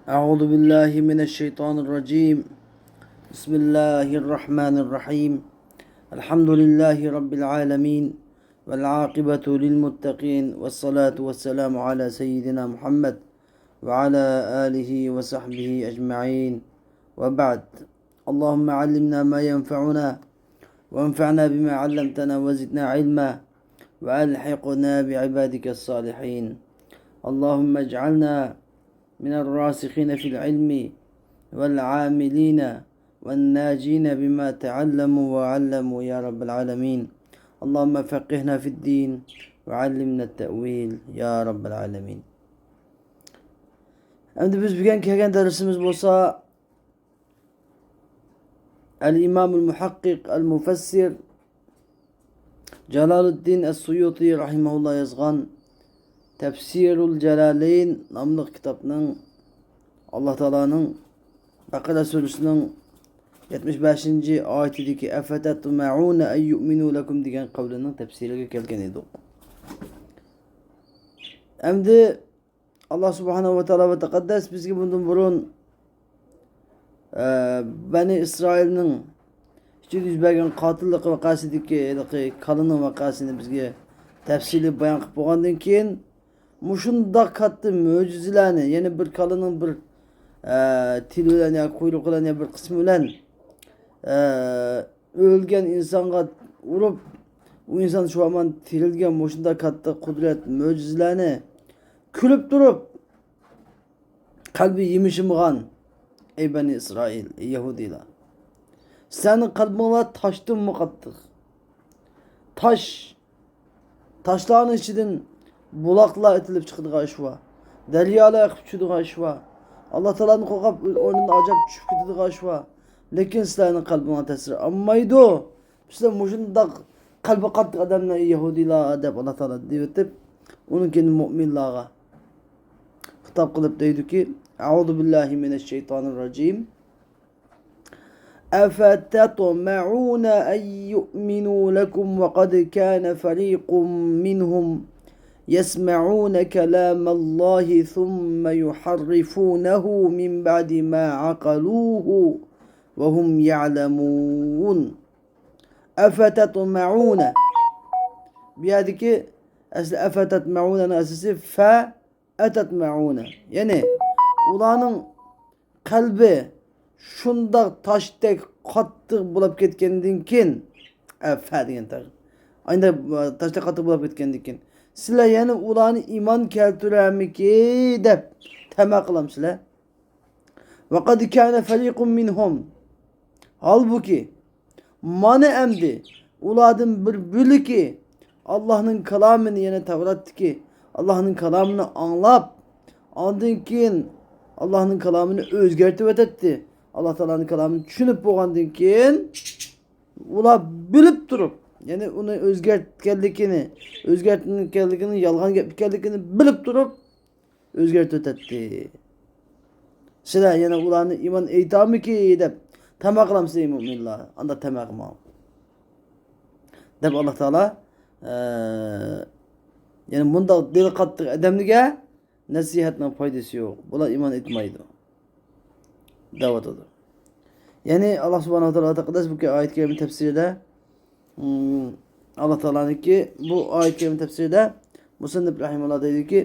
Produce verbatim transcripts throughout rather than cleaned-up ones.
أعوذ بالله من الشيطان الرجيم. بسم الله الرحمن الرحيم. الحمد لله رب العالمين. والعاقبة للمتقين. والصلاة والسلام على سيدنا محمد وعلى آله وصحبه أجمعين. وبعد. اللهم علمنا ما ينفعنا وانفعنا بما علمتنا وزدنا علما وألحقنا بعبادك الصالحين. اللهم اجعلنا من الراسخين في العلم والعاملين والناجين بما تعلموا وعلموا يا رب العالمين. اللهم فقهنا في الدين وعلمنا التأويل يا رب العالمين. ئەمدى بىز بۈگۈن كەلگەن دەرسىمىز بولسا، ئەل-ئىمامۇل مۇھەققىق ئەل-مۇفەسسىر جالالىددىن ئەس-سۇيۇتى رەھىمەھۇللا يازغان تەپسىرۇل جالالەين ناملىق كىتابنىڭ، ئاللا تائالانىڭ بەقەرە سۈرىسىنىڭ يەتمىش بەشىنچى ئايىتىدىكى «ئەفەتەتمەئۇنە ئەن يۇئمىنۇ لەكۇم» دېگەن قەۋلىنىڭ تەپسىرىگە كەلگەن ئىدۇق. ئەمدى ئاللا سۇبھانەھۇ ۋە تائالا ۋە تەقەددەس بىزگە بۇندىن بۇرۇن، ئە، بەنى ئىسرائىلنىڭ ئىچىدە يۈز بەرگەن قاتىللىق ۋەقەسىدىكى ھېلىقى كالىنىڭ ۋەقەسىنى بىزگە تەپسىلىي بايان قىلىپ بولغاندىن كېيىن، مۇشۇنداق كاتتا مۆجىزىلەرنى، يەنى بىر كالىنىڭ بىر، ئە، تىلى بىلەن ياكى قۇيرۇقى بىلەن يا بىر قىسمى بىلەن، ئە، ئۆلگەن ئىنسانغا ئۇرۇپ، ئۇ ئىنسان شۇ ھامان تىرىلگەن مۇشۇنداق كاتتا قۇدرەت، مۆجىزىلەرنى كۈلۈپ تۇرۇپ، قەلبى يېمىشىمىغان، ئەي بەنى ئىسرائىل، ئەي يەھۇدىيلار. سىلەرنىڭ قەلبىڭلار تاشتىنمۇ قاتتىق. تاش، تاشلارنىڭ ئىچىدىن بۇلاقلار ئېتىلىپ چىقىدىغان ئىش بار. دەريالار ئېقىپ چۈشىدىغان ئىش بار. ئاللا تائالانى قورقۇپ، ئورنىدىن ئاجراپ چۈشۈپ كېتىدىغان ئىش بار. لېكىن سىلەرنىڭ قەلبىڭلار تەسىر ئالمايدۇ. سىلەر مۇشۇنداق قەلبى قاتتىق ئادەملەر، يەھۇدىيلار، دەپ ئاللا تائالا دېيىۋېتىپ، ئۇنىڭ كېيىن مۆمىنلارغا خىتاب قىلىپ دەيدۇكى، أعوذ بالله من الشيطان الرجيم. أفتطمعون أن يؤمنوا لكم وقد كان فريق منهم يسمعون كلام الله ثم يحرفونه من بعد ما عقلوه وهم يعلمون. أفتطمعون. بۇ يەردىكى ئەسلى «ئەفتەتمەئۇنە»نىڭ ئەسلىسى «فەئەتەتمەئۇنە». يەنى ئۇلارنىڭ قەلبى شۇنداق تاشتەك قاتتىق بولۇپ كەتكەندىن كېيىن، ئەفە دېگەن تەرەپ. ئاينىدا تاشتەك قاتتىق بولۇپ كەتكەندىن كېيىن، سىلەر يەنە ئۇلارنى ئىمان كەلتۈرەرمىكى دەپ تەمە قىلامسىلەر؟ وقد كان فريق منهم. ھالبۇكى، مانا ئەمدى ئۇلاردىن بىر بۆلىكى ئاللاھنىڭ كالامىنى، يەنى تەۋراتتىكى ئاللاھنىڭ كالامىنى ئاڭلاپ، ئاندىن كېيىن ئاللاھنىڭ كالامىنى ئۆزگەرتىۋېتەتتى. ئاللا تائالانىڭ كالامىنى چۈشىنىپ بولغاندىن كېيىن، ئۇلار بىلىپ تۇرۇپ، يەنى ئۇنى ئۆزگەرتكەنلىكىنى، ئۆزگەرتكەنلىكىنى، يالغان گەپ ئىكەنلىكىنى بىلىپ تۇرۇپ، ئۆزگەرتىۋېتەتتى. سىلەر يەنە ئۇلارنى ئىمان ئېيتامىكى دەپ تەمە قىلامسىلەر، ئەي مۆمىنلار؟ ئانداق تەمە قىلماڭ، دەپ ئاللا تائالا، ئە، يەنى مۇنداق دىلى قاتتىق ئادەملەرگە نەسىھەتنىڭ پايدىسى يوق، بۇلار ئىمان ئېيتمايدۇ، دەۋاتىدۇ. يەنى ئاللا سۇبھانەھۇ ۋە تائالا تەقەددەس بۇ ئايەت كەرىمە تەپسىرىدە، ئاللا تائالانىڭكى بۇ ئايەت كەرىمە تەپسىرىدە مۇسەننىپ رەھىمەھۇللا دەيدۇكى،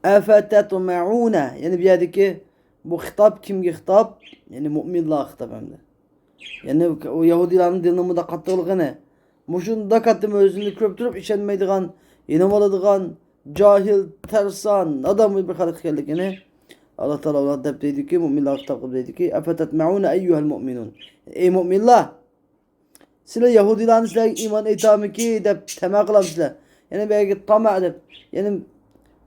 «ئەفەتەتمەئۇنە»، يەنى بۇ يەردىكى بۇ خىتاب كىمگە خىتاب؟ يەنى مۆمىنلارغا خىتاب ئەمدى. يەنى ئۇ يەھۇدىيلارنىڭ دىلىنىڭ بۇنداق قاتتىقلىقىنى، مۇشۇنداق كاتتا مۆجىزىنى كۆرۈپ تۇرۇپ ئىشەنمەيدىغان، يېنىۋالىدىغان، جاھىل، تەرسان، نادان بىر خەلق ئىكەنلىكىنى ئاللا تائالا ئۇلارغا دەپ دەيدۇكى، مۆمىنلارغا خىتاب قىلىپ دەيدۇكى، «ئەفەتەتمەئۇنە ئەييۇھەل مۇئمىنۇن»، ئەي مۆمىنلار، سىلەر يەھۇدىيلارنى سىلەرگە ئىمان ئېيتامىكى دەپ تەمە قىلامسىلەر؟ يەنى بۇ يەردىكى تامە دەپ، يەنى،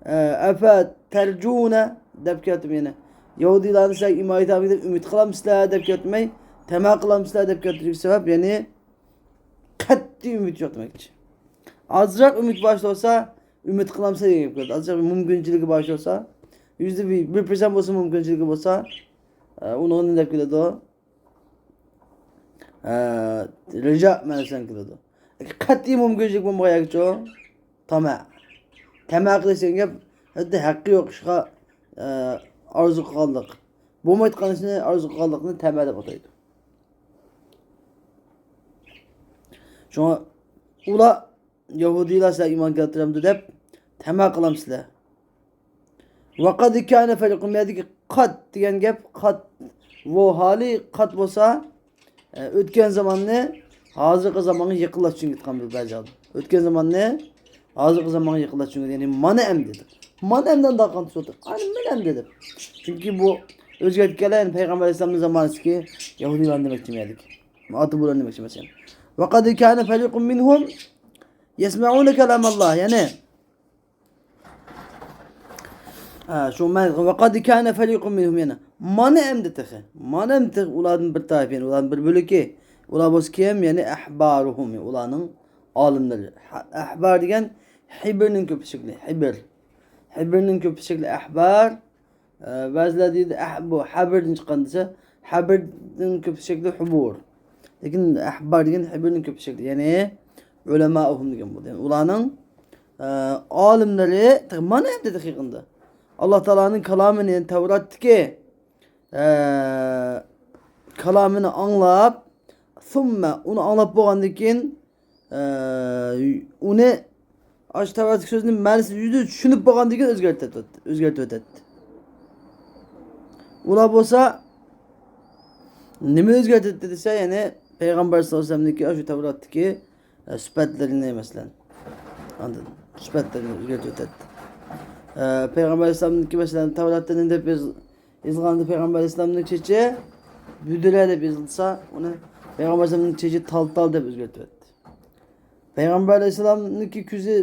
ئە، «ئەفەتەرجۇنە» دەپ كەتتىم يەنە. يەھۇدىيلارنى سىلەرگە ئىمان ئېيتامىكى دەپ ئۈمىد قىلامسىلەر دەپ كەتمەي، تەمە قىلامسىلەر دەپ كەتتىم. سەۋەب، يەنى قەتئىي ئۈمىد يوق دېمەكچى. ئازراق ئۈمىد بار بولسا، ئۈمىد قىلامسىلەر دېگەن گەپ كېلىدۇ. ئازراق بىر مۇمكىنچىلىكى بار بولسا، يۈزدە بىر، بىر پىرسەنت بولسا مۇمكىنچىلىكى بولسا، ئە، ئۇنىڭغا نېمە دەپ كېلىدۇ؟ ئە، رىجا مەنىسىدىن كېلىدۇ. قەتئىي مۇمكىنچىلىك بولمىغان يەرگىچۇ؟ تامە. تامە قىلىش دېگەن گەپ، ھەتتا ھەققى يوق ئىشقا، ئە، ئارزۇ قىلغانلىق، بولمايدىغان ئىشنى ئارزۇ قىلغانلىقنى تەمە دەپ ئاتايدۇ. شۇڭا ئۇلار، يەھۇدىيلار سىلەرگە ئىمان كەلتۈرەمدۇ دەپ تەمە قىلامسىلەر. ۋەقەد كانە فەرىقۇن، بۇ يەردىكى قەد دېگەن گەپ، قەد، ۋاۋ ھالى قەد بولسا، ئە، ئۆتكەن زاماننى ھازىرقى زامانغا يېقىنلاشتۇرۇشنى ئېيتقان بىر بەزى ئالىم. ئۆتكەن زاماننى ھازىرقى زامانغا يېقىنلاشتۇرۇشنى، يەنى مانا ئەمدى دەپ. مانا ئەمدى ئانداق قىلىپ تۇرۇۋاتىدۇ. ئەنە مانا ئەمدى دەپ. چۈنكى بۇ ئۆزگەرتكەنلەر، يەنى پەيغەمبەر ئەلەيھىسسالامنىڭ زامانىسىدىكى يەھۇدىيلارنى دېمەكچى بۇ يەردىكى. ئاتا-بوۋىلارنى دېمەكچى ئەمەس يەنى. ۋەقەد كانە فەرىقۇن مىنھۇم يەسمەئۇنە كالامەللاھ. يەنى، ھە، شۇ مەن، ۋەقەد كانە فەرىقۇن مىنھۇم، يەنى مانا ئەمدى تېخى، مانا ئەمدى تېخى ئۇلاردىن بىر تائىپە، يەنى ئۇلاردىن بىر بۆلىكى. ئۇلار بولسا كىم؟ يەنى ئەھبارۇھۇم، ئۇلارنىڭ ئالىملىرى. ھە-، ئەھبار دېگەن ھىبرنىڭ كۆپلۈك شەكلى، ھىبر. ھىبرنىڭ كۆپلۈك شەكلى ئەھبار. ئە، بەزىلەر دەيدۇ، ئەھ-، بۇ ھەبردىن چىققان دېسە، ھەبردىن كۆپلۈك شەكلى ھۇبۇر. لېكىن ئەھبار دېگەن ھىبرنىڭ كۆپلۈك شەكلى، يەنى ئۇلەمائۇھۇم دېگەن بولىدۇ. يەنى ئۇلارنىڭ، ئە، ئالىملىرى، مانا ئەمدى تېخى يېقىندا ئاللا تائالانىڭ كالامىنى، يەنى تەۋراتتىكى، ئە، كالامىنى ئاڭلاپ، ثم، ئۇنى ئاڭلاپ بولغاندىن كېيىن، ئە، ئۇنى، ئاشۇ تەۋراتتىكى سۆزنى مەنىسىنى يۈزىدە چۈشىنىپ بولغاندىن كېيىن ئۆزگەرتىۋېتەتتى، ئۆزگەرتىۋېتەتتى. ئۇلار بولسا نېمىنى ئۆزگەرتەتتى دېسە، يەنى پەيغەمبەر سەللەللاھۇ ئەلەيھى ۋەسەللەمنىڭكى ئاشۇ تەۋراتتىكى، ئە، سۈپەتلىرىنى، مەسىلەن. ئاندىن سۈپەتلىرىنى ئۆزگەرتىۋېتەتتى. ئە، پەيغەمبەر ئەلەيھىسسالامنىڭكى، مەسىلەن، تەۋراتتا نېمە دەپ يېز-، يېزىلغاندا پەيغەمبەر ئەلەيھىسسالامنىڭ چېچى بۈدرە دەپ يېزىلسا، ئۇنى پەيغەمبەر ئەلەيھىسسالامنىڭ چېچى تال-تال دەپ ئۆزگەرتىۋەتتى. پەيغەمبەر ئەلەيھىسسالامنىڭكى كۆزى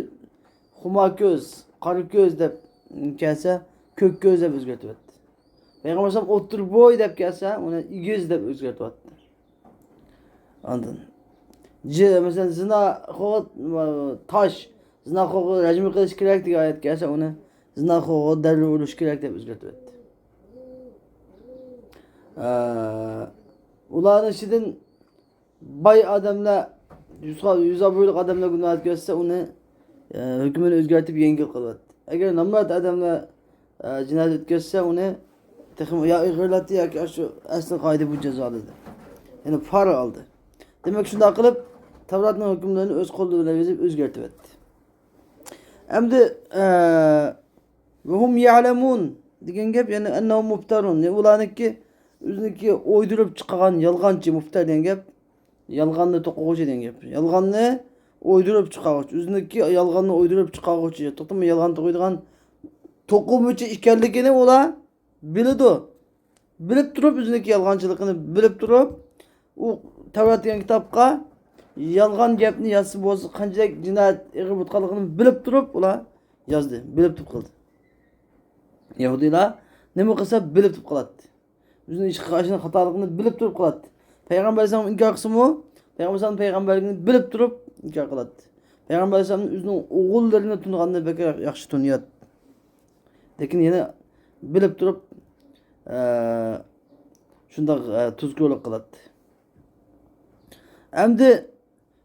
خۇما كۆز، قارا كۆز دەپ كەلسە، كۆك كۆز دەپ ئۆزگەرتىۋەتتى. پەيغەمبەر ئەلەيھىسسالام ئوتتۇرا بوي دەپ كەلسە، ئۇنى ئېگىز دەپ ئۆزگەرتىۋەتتى. ئاندىن، جى-، مەسىلەن، زىناخورغا تاش، زىناخورغا رەجىم قىلىش كېرەك دېگەن ئايەت كەلسە، ئۇنى زىناخورغا دەررە ئۇرۇش كېرەك دەپ ئۆزگەرتىۋەتتى. ئە، ئۇلارنىڭ ئىچىدىن باي ئادەملەر، يۈز، يۈز ئابرۇيلۇق ئادەملەر گۇناھ ئۆتكەزسە، ئۇنى، ئە، ھۆكمىنى ئۆزگەرتىپ يەڭگىل قىلىۋەتتى. ئەگەر نامرات ئادەملەر، ئە، جىنايەت ئۆتكەزسە، ئۇنى تېخىمۇ يا ئېغىرلاتتى ياكى ئاشۇ ئەسلى قائىدە بويىچە جازالىدى. يەنى پارا ئالدى. دېمەك، شۇنداق قىلىپ، تەۋراتنىڭ ھۆكۈملىرىنى ئۆز قولى بىلەن يېزىپ ئۆزگەرتىۋەتتى. ئەمدى، ئە، ۋەھۇم يەلەمۇن دېگەن گەپ، يەنى ئەننەھۇم مۇفتەرۇن. يەنى ئۇلارنىڭكى ئۆزىنىڭكى ئويدۇرۇپ چىقارغان يالغانچى، مۇفتەر دېگەن گەپ، يالغاننى توقۇغۇچى دېگەن گەپ. يالغاننى ئويدۇرۇپ چىقارغۇچى، ئۆزىنىڭكى يالغاننى ئويدۇرۇپ چىقارغۇچى، توختىماي يالغان توقۇيدىغان توقۇمىچى ئىكەنلىكىنى ئۇلار بىلىدۇ. بىلىپ تۇرۇپ، ئۆزىنىڭكى يالغانچىلىقىنى بىلىپ تۇرۇپ، ئۇ تەۋرات دېگەن كىتابقا يالغان گەپنى يازسا بولسا، قانچىلىك جىنايەت ئېغىر بولىدىغانلىقىنى بىلىپ تۇرۇپ ئۇلار يازدى، بىلىپ تۇرۇپ قىلدى. يەھۇدىيلار نېمە قىلسا بىلىپ تۇرۇپ قىلاتتى. ئۆزىنىڭ ئىشقا قارشى خاتالىقىنى بىلىپ تۇرۇپ قىلاتتى. پەيغەمبەر ئەلەيھىسسالام ئىنكار قىلسىمۇ، پەيغەمبەر ئەلەيھىسسالام پەيغەمبەرلىكىنى بىلىپ تۇرۇپ ئىنكار قىلاتتى. پەيغەمبەر ئەلەيھىسسالام ئۆزىنىڭ ئوغۇللىرىنى تونۇغاندىن بەك ياخشى تونۇياتتى. لېكىن يەنە بىلىپ تۇرۇپ، ئە، شۇنداق، ئە، تۇزكورلۇق قىلاتتى. ئەمدى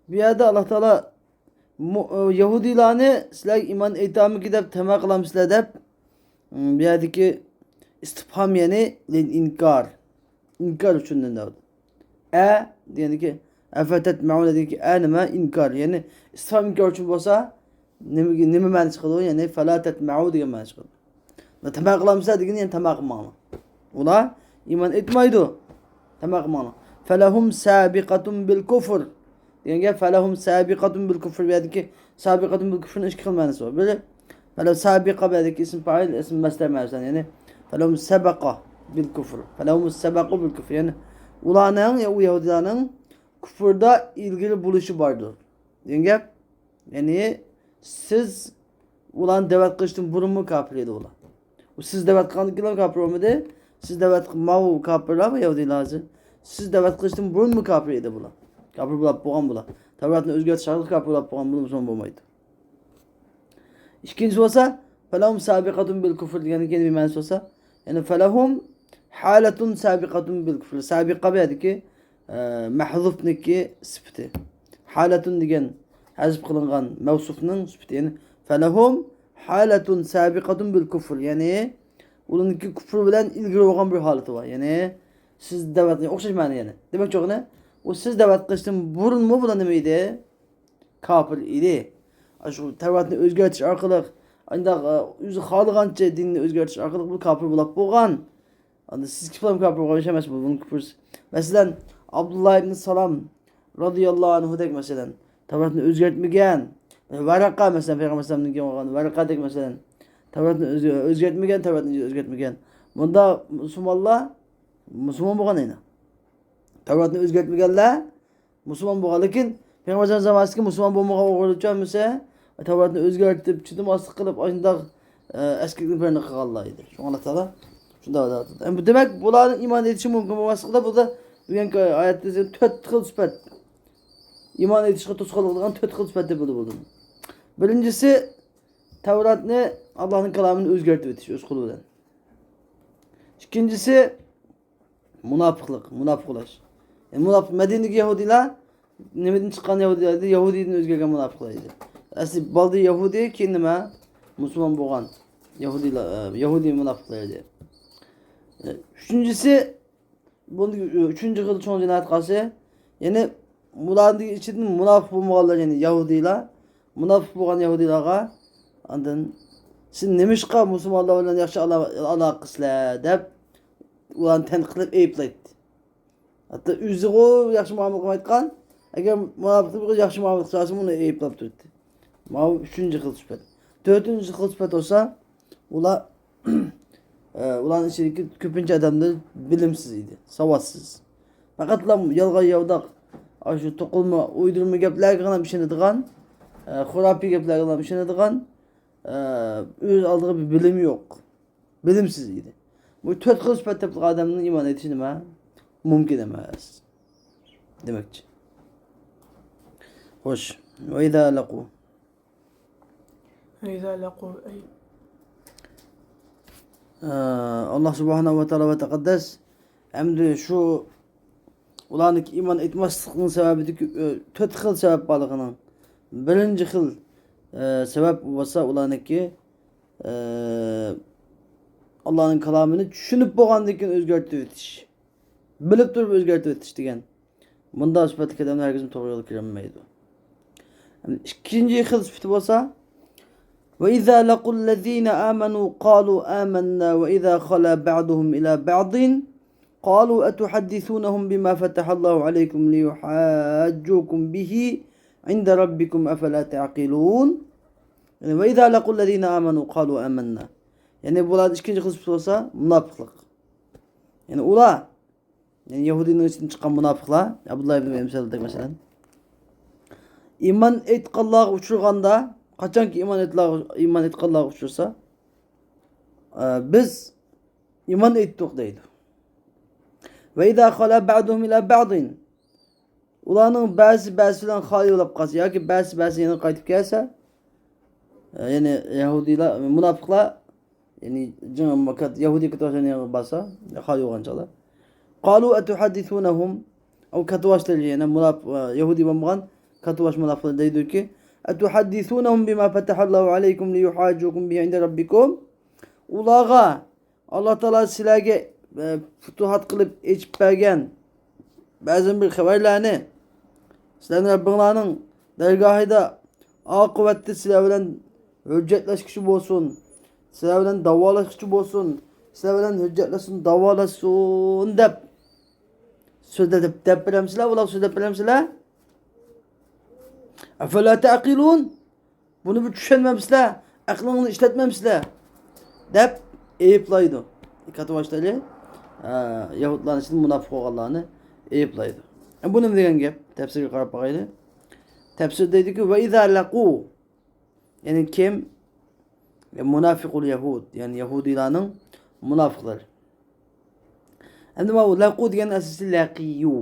بۇ يەردە ئاللا تائالا مۇ-، ئە، يەھۇدىيلارنى سىلەرگە ئىمان ئېيتامىكى دەپ تەمە قىلامسىلەر دەپ، م، بۇ يەردىكى ئىستىپھام، يەنى لىل ئىنكار. ئىنكار ئۈچۈن دەۋاتىدۇ. ئە دېگەندىكى، ئەفەتەتمەئۇنە دېگەندىكى ئە نېمە؟ ئىنكار. يەنى ئىستىفھام ئىنكار ئۈچۈن بولسا، نېمە، نېمە مەنە چىقىدۇ؟ يەنى فەلا تەتمەئۇ دېگەن مەنە چىقىدۇ. تەمە قىلامسىلەر دېگىنى يەنى تەمە قىلماڭلار. ئۇلار ئىمان ئېيتمايدۇ. تەمە قىلماڭلار. فەلەھۇم سابىقەتۇن بىل كۇفر دېگەن گەپ، فەلەھۇم سابىقەتۇن بىل كۇفر. بۇ يەردىكى سابىقەتۇن بىل كۇفرنىڭ ئىككى خىل مەنىسى بار. بىرى، فەلەھۇم سابىقە، بۇ يەردىكى ئىسم پائىل، ئىسم مەسدەر مەنىسى. يەنى، فەلەھۇم سەبەقە بىل كۇفر. فەلەھۇم سەبەقۇ بىل كۇفر. يەنى، ئۇلارنىڭ، يا ئۇ يەھۇدىيلارنىڭ كۇفردا ئىلگىرى بولۇشى باردۇر دېگەن گەپ. يەنى، سىز ئۇلارنى دەۋەت قىلىشتىن بۇرۇنمۇ كاپىر ئىدى ئۇلار. سىز دەۋەت قىلغاندىن كېيىنلا كاپىر بولمىدى. سىز دەۋەت قىل-، ماۋۇ كاپىرلار ۋە يەھۇدىيلار ھازىر. سىز دەۋەت قىلىشتىن بۇرۇنمۇ كاپىر ئىدى بۇلار. كاپىر بولاپ بولغان بۇلار. تەۋراتنى ئۆزگەرتىش ئارقىلىق كاپىر بولاپ بولغان بولمىسىمۇ بولمايدۇ. ئىككىنچىسى بولسا، فەلەھۇم سابىقەتۇن بىل كۇفر دېگەندىن كېيىن نېمە مەنىسى بولسا، يەنى فەلەھۇم ھالەتۇن سابىقەتۇن بىل كۇفر. سابىقە بۇ يەردىكى، ئە، مەھزۇفنىكى سۈپىتى. ھالەتۇن دېگەن ھەزىپ قىلىنغان مەۋسۇفنىڭ سۈپىتى. يەنى فەلەھۇم ھالەتۇن سابىقەتۇن بىل كۇفر. يەنى ئۇنىڭكى كۇپۇر بىلەن ئىلگىرى بولغان بىر ھالىتى بار. يەنى سىز دەۋەت، ئوخشاش مەنە يەنى. دېمەكچى ئۇنى، ئۇ سىز دەۋەت قىلىشتىن بۇرۇنمۇ بۇلار نېمە ئىدى؟ كاپىر ئىدى. ئاشۇ تەۋراتنى ئۆزگەرتىش ئارقىلىق، ئانداق، ئە، ئۆزى خالىغانچە دىننى ئۆزگەرتىش ئارقىلىق بۇ كاپىر بولاپ بولغان. ئاندىن سىزكى بولغان كاپىر بولغان ئىش ئەمەس بۇ، بۇنىڭ كۇپۇر. مەسىلەن، ئابدۇللا ئىبن سالام رازىياللاھۇ ئەنھۇدەك مەسىلەن، تەۋراتنى ئۆزگەرتمىگەن. ۋەرەقە مەسىلەن، پەيغەمبەر ئەلەيھىسسالامدىن كېيىن بولغان ۋەرەقەدەك مەسىلەن، تەۋراتنى ئۆزگە-، ئۆزگەرتمىگەن، تەۋراتنى ئۆزگەرتمىگەن. بۇندا مۇسۇلمانلار، مۇسۇلمان بولغان ئەينى. تەۋراتنى ئۆزگەرتمىگەنلەر مۇسۇلمان بولغان، لېكىن پەيغەمبەر زامانىسىدىكى مۇسۇلمان بولمىغان ئوغرىلىچۇ ھەممىسى تەۋراتنى ئۆزگەرتىپ، چىدىماسلىق قىلىپ، ئاشۇنداق، ئە، ئەسكىلىكنى بىرنى قىلغانلار ئىدى. شۇڭا ئاللا تائالا شۇنداق دەۋاتىدۇ. ئەمدى بۇ دېمەك، بۇلارنىڭ ئىمان ئېيتىشى مۇمكىن بولماسلىقىدا، بۇدا بۈگۈنكى ئايەتتە تۆت خىل سۈپەت، ئىمان ئېيتىشقا توسقۇنلۇق قىلىدىغان تۆت خىل سۈپەت دەپ بولىدۇ. بىرىنچىسى، تەۋراتنى، ئاللانىڭ كالامىنى ئۆزگەرتىۋېتىش ئۆز قولى بىلەن. ئىككىنچىسى، مۇناپىقلىق، مۇناپىق بولاش. يەنى مۇناپىق، مەدىنىدىكى يەھۇدىيلار نېمىدىن چىققان يەھۇدىيلار ئىدى؟ يەھۇدىيدىن ئۆزگەرگەن مۇناپىقلار ئىدى. ئەسلى بالدى يەھۇدىي، كېيىن نېمە؟ مۇسۇلمان بولغان يەھۇدىيلار، ئە، يەھۇدىي مۇناپىقلار ئىدى. ئە، ئۈچىنچىسى، بۇنىڭ ئۈچىنچى خىل چوڭ جىنايەت قىلسا، يەنى بۇلارنىڭ ئىچىدىن مۇناپىق بولمىغانلار، يەنى يەھۇدىيلار، مۇناپىق بولغان يەھۇدىيلارغا ئاندىن، سىز نېمىشقا مۇسۇلمانلار بىلەن ياخشى ئالا-، ئالاقە قىلىسىلەر دەپ، ئۇلارنى تەنقىدلەپ ئەيىبلەيتتى. ھەتتا ئۆزىغۇ ياخشى مۇئامىلە قىلمايدىغان، ئەگەر مۇناپىقلىققا ياخشى مۇئامىلە قىلسا، ئۇنى ئەيىبلەپ تۇراتتى. ماۋۇ ئۈچىنچى خىل سۈپەت. تۆتىنچى خىل سۈپەت بولسا، ئۇلار، ئە، ئۇلارنىڭ ئىچىدىكى كۆپىنچە ئادەملەر بىلىمسىز ئىدى، ساۋاتسىز. پەقەتلا يالغان ياۋىداق، ئاشۇ توقۇلما، ئويدۇرما گەپلەرگىلا ئىشىنىدىغان، ئە، خۇراپىي گەپلەرگىلا ئىشىنىدىغان، ئە، ئۆز ئالدىغا بىر بىلىمى يوق. بىلىمسىز ئىدى. بۇ تۆت خىل سۈپەت تېپىلغان ئادەمنىڭ ئىمان ئېيتىشى نېمە؟ مۇمكىن ئەمەس. دېمەكچى. خوش. وإذا لقوا. وإذا لقوا، أي. ئە، ئاللا سۇبھانەھۇ ۋە تائالا ۋە تەقەددەس ئەمدى شۇ ئۇلارنىڭكى ئىمان ئېيتماسلىقنىڭ سەۋەبىدىكى، ئە، تۆت خىل سەۋەب بارلىقىنىڭ بىرىنچى خىل، ئە، سەۋەب بولسا ئۇلارنىڭكى ئە، ئاللانىڭ كالامىنى چۈشىنىپ بولغاندىن كېيىن ئۆزگەرتىۋېتىش. بىلىپ تۇرۇپ ئۆزگەرتىۋېتىش دېگەن. بۇنداق سۈپەتلىك ئادەملەر ھەرگىزمۇ توغرا يولغا كىرەلمەيدۇ. ئىككىنچى خىل سۈپىتى بولسا، وإذا لقوا الذين آمنوا قالوا آمنا وإذا خلا بعضهم إلى بعض قالوا أتحدثونهم بما فتح الله عليكم ليحاجوكم به عند ربكم أفلا تعقلون. يەنى، وإذا لقوا الذين آمنوا قالوا آمنا. يەنى، بۇلاردا ئىككىنچى خىل سۈپىتى بولسا، مۇناپىقلىق. يەنى، ئۇلار، يەنى، يەھۇدىينىڭ ئىچىدىن چىققان مۇناپىقلار، ئابدۇللا ئىبن ئۇبەي سەلۇلدەك، مەسىلەن، ئىمان ئېيتقانلارغا ئۇچرىغاندا، قاچانكى ئىمان ئېيتلارغا-، ئىمان ئېيتقانلارغا ئۇچرىسا، ئە، بىز ئىمان ئېيتتۇق دەيدۇ. وإذا خلا بعضهم إلى بعض. ئۇلارنىڭ بەزىسى بەزىسى بىلەن خالىي بولاپ قالسا ياكى بەزىسى بەزىسى يەنە قايتىپ كەلسە، يەنى يەھۇدىيلار، مۇناپىقلار، يەنى جىڭ-، يەھۇدىي كاتتىباشلارنىڭ يېنىغا بارسا، خالىي بولغان چاغدا. قالوا أتحدثونهم، ئۇ كاتتىباشلار يەنە مۇناپ-، يەھۇدىي بولمىغان كاتتىباش مۇناپىقلار دەيدۇكى، أتحدثونهم بما فتح الله عليكم ليحاجوكم به عند ربكم. ئۇلارغا ئاللا تائالا سىلەرگە، ئە، پۇتۇھات قىلىپ ئېچىپ بەرگەن بەزى بىر خەۋەرلەرنى سىلەرنى رەببىڭلارنىڭ دەرگاھىدا ئاقىۋەتتە سىلەر بىلەن ھۆججەتلەشكۈچى بولسۇن، سىلەر بىلەن داۋالاشقۇچى بولسۇن، سىلەر بىلەن ھۆججەتلەشسۇن، داۋالاشسۇن دەپ سۆزلەپ، دەپ بېرەمسىلەر، ئۇلارغا سۆزلەپ بېرەمسىلەر؟ أفلا تعقلون؟ بۇنى بىر چۈشەنمەمسىلەر، ئەقلىڭلارنى ئىشلەتمەمسىلەر؟ دەپ ئەيىبلەيدۇ. كاتتىباشلىرى، ئە، يەھۇدلارنىڭ ئىچىدە مۇناپىق بولغانلارنى ئەيىبلەيدۇ. ئە، بۇ نېمە دېگەن گەپ؟ تەپسىرگە قاراپ باقايلى. تەپسىر دەيدۇكى، وإذا لقوا. يەنى كىم؟ مۇنافىقۇل يەھۇد، يەنى يەھۇدىيلارنىڭ مۇناپىقلىرى. ئەمدى ماۋۇ لەقۇ دېگەن ئەسلىسى لەقىيۇ.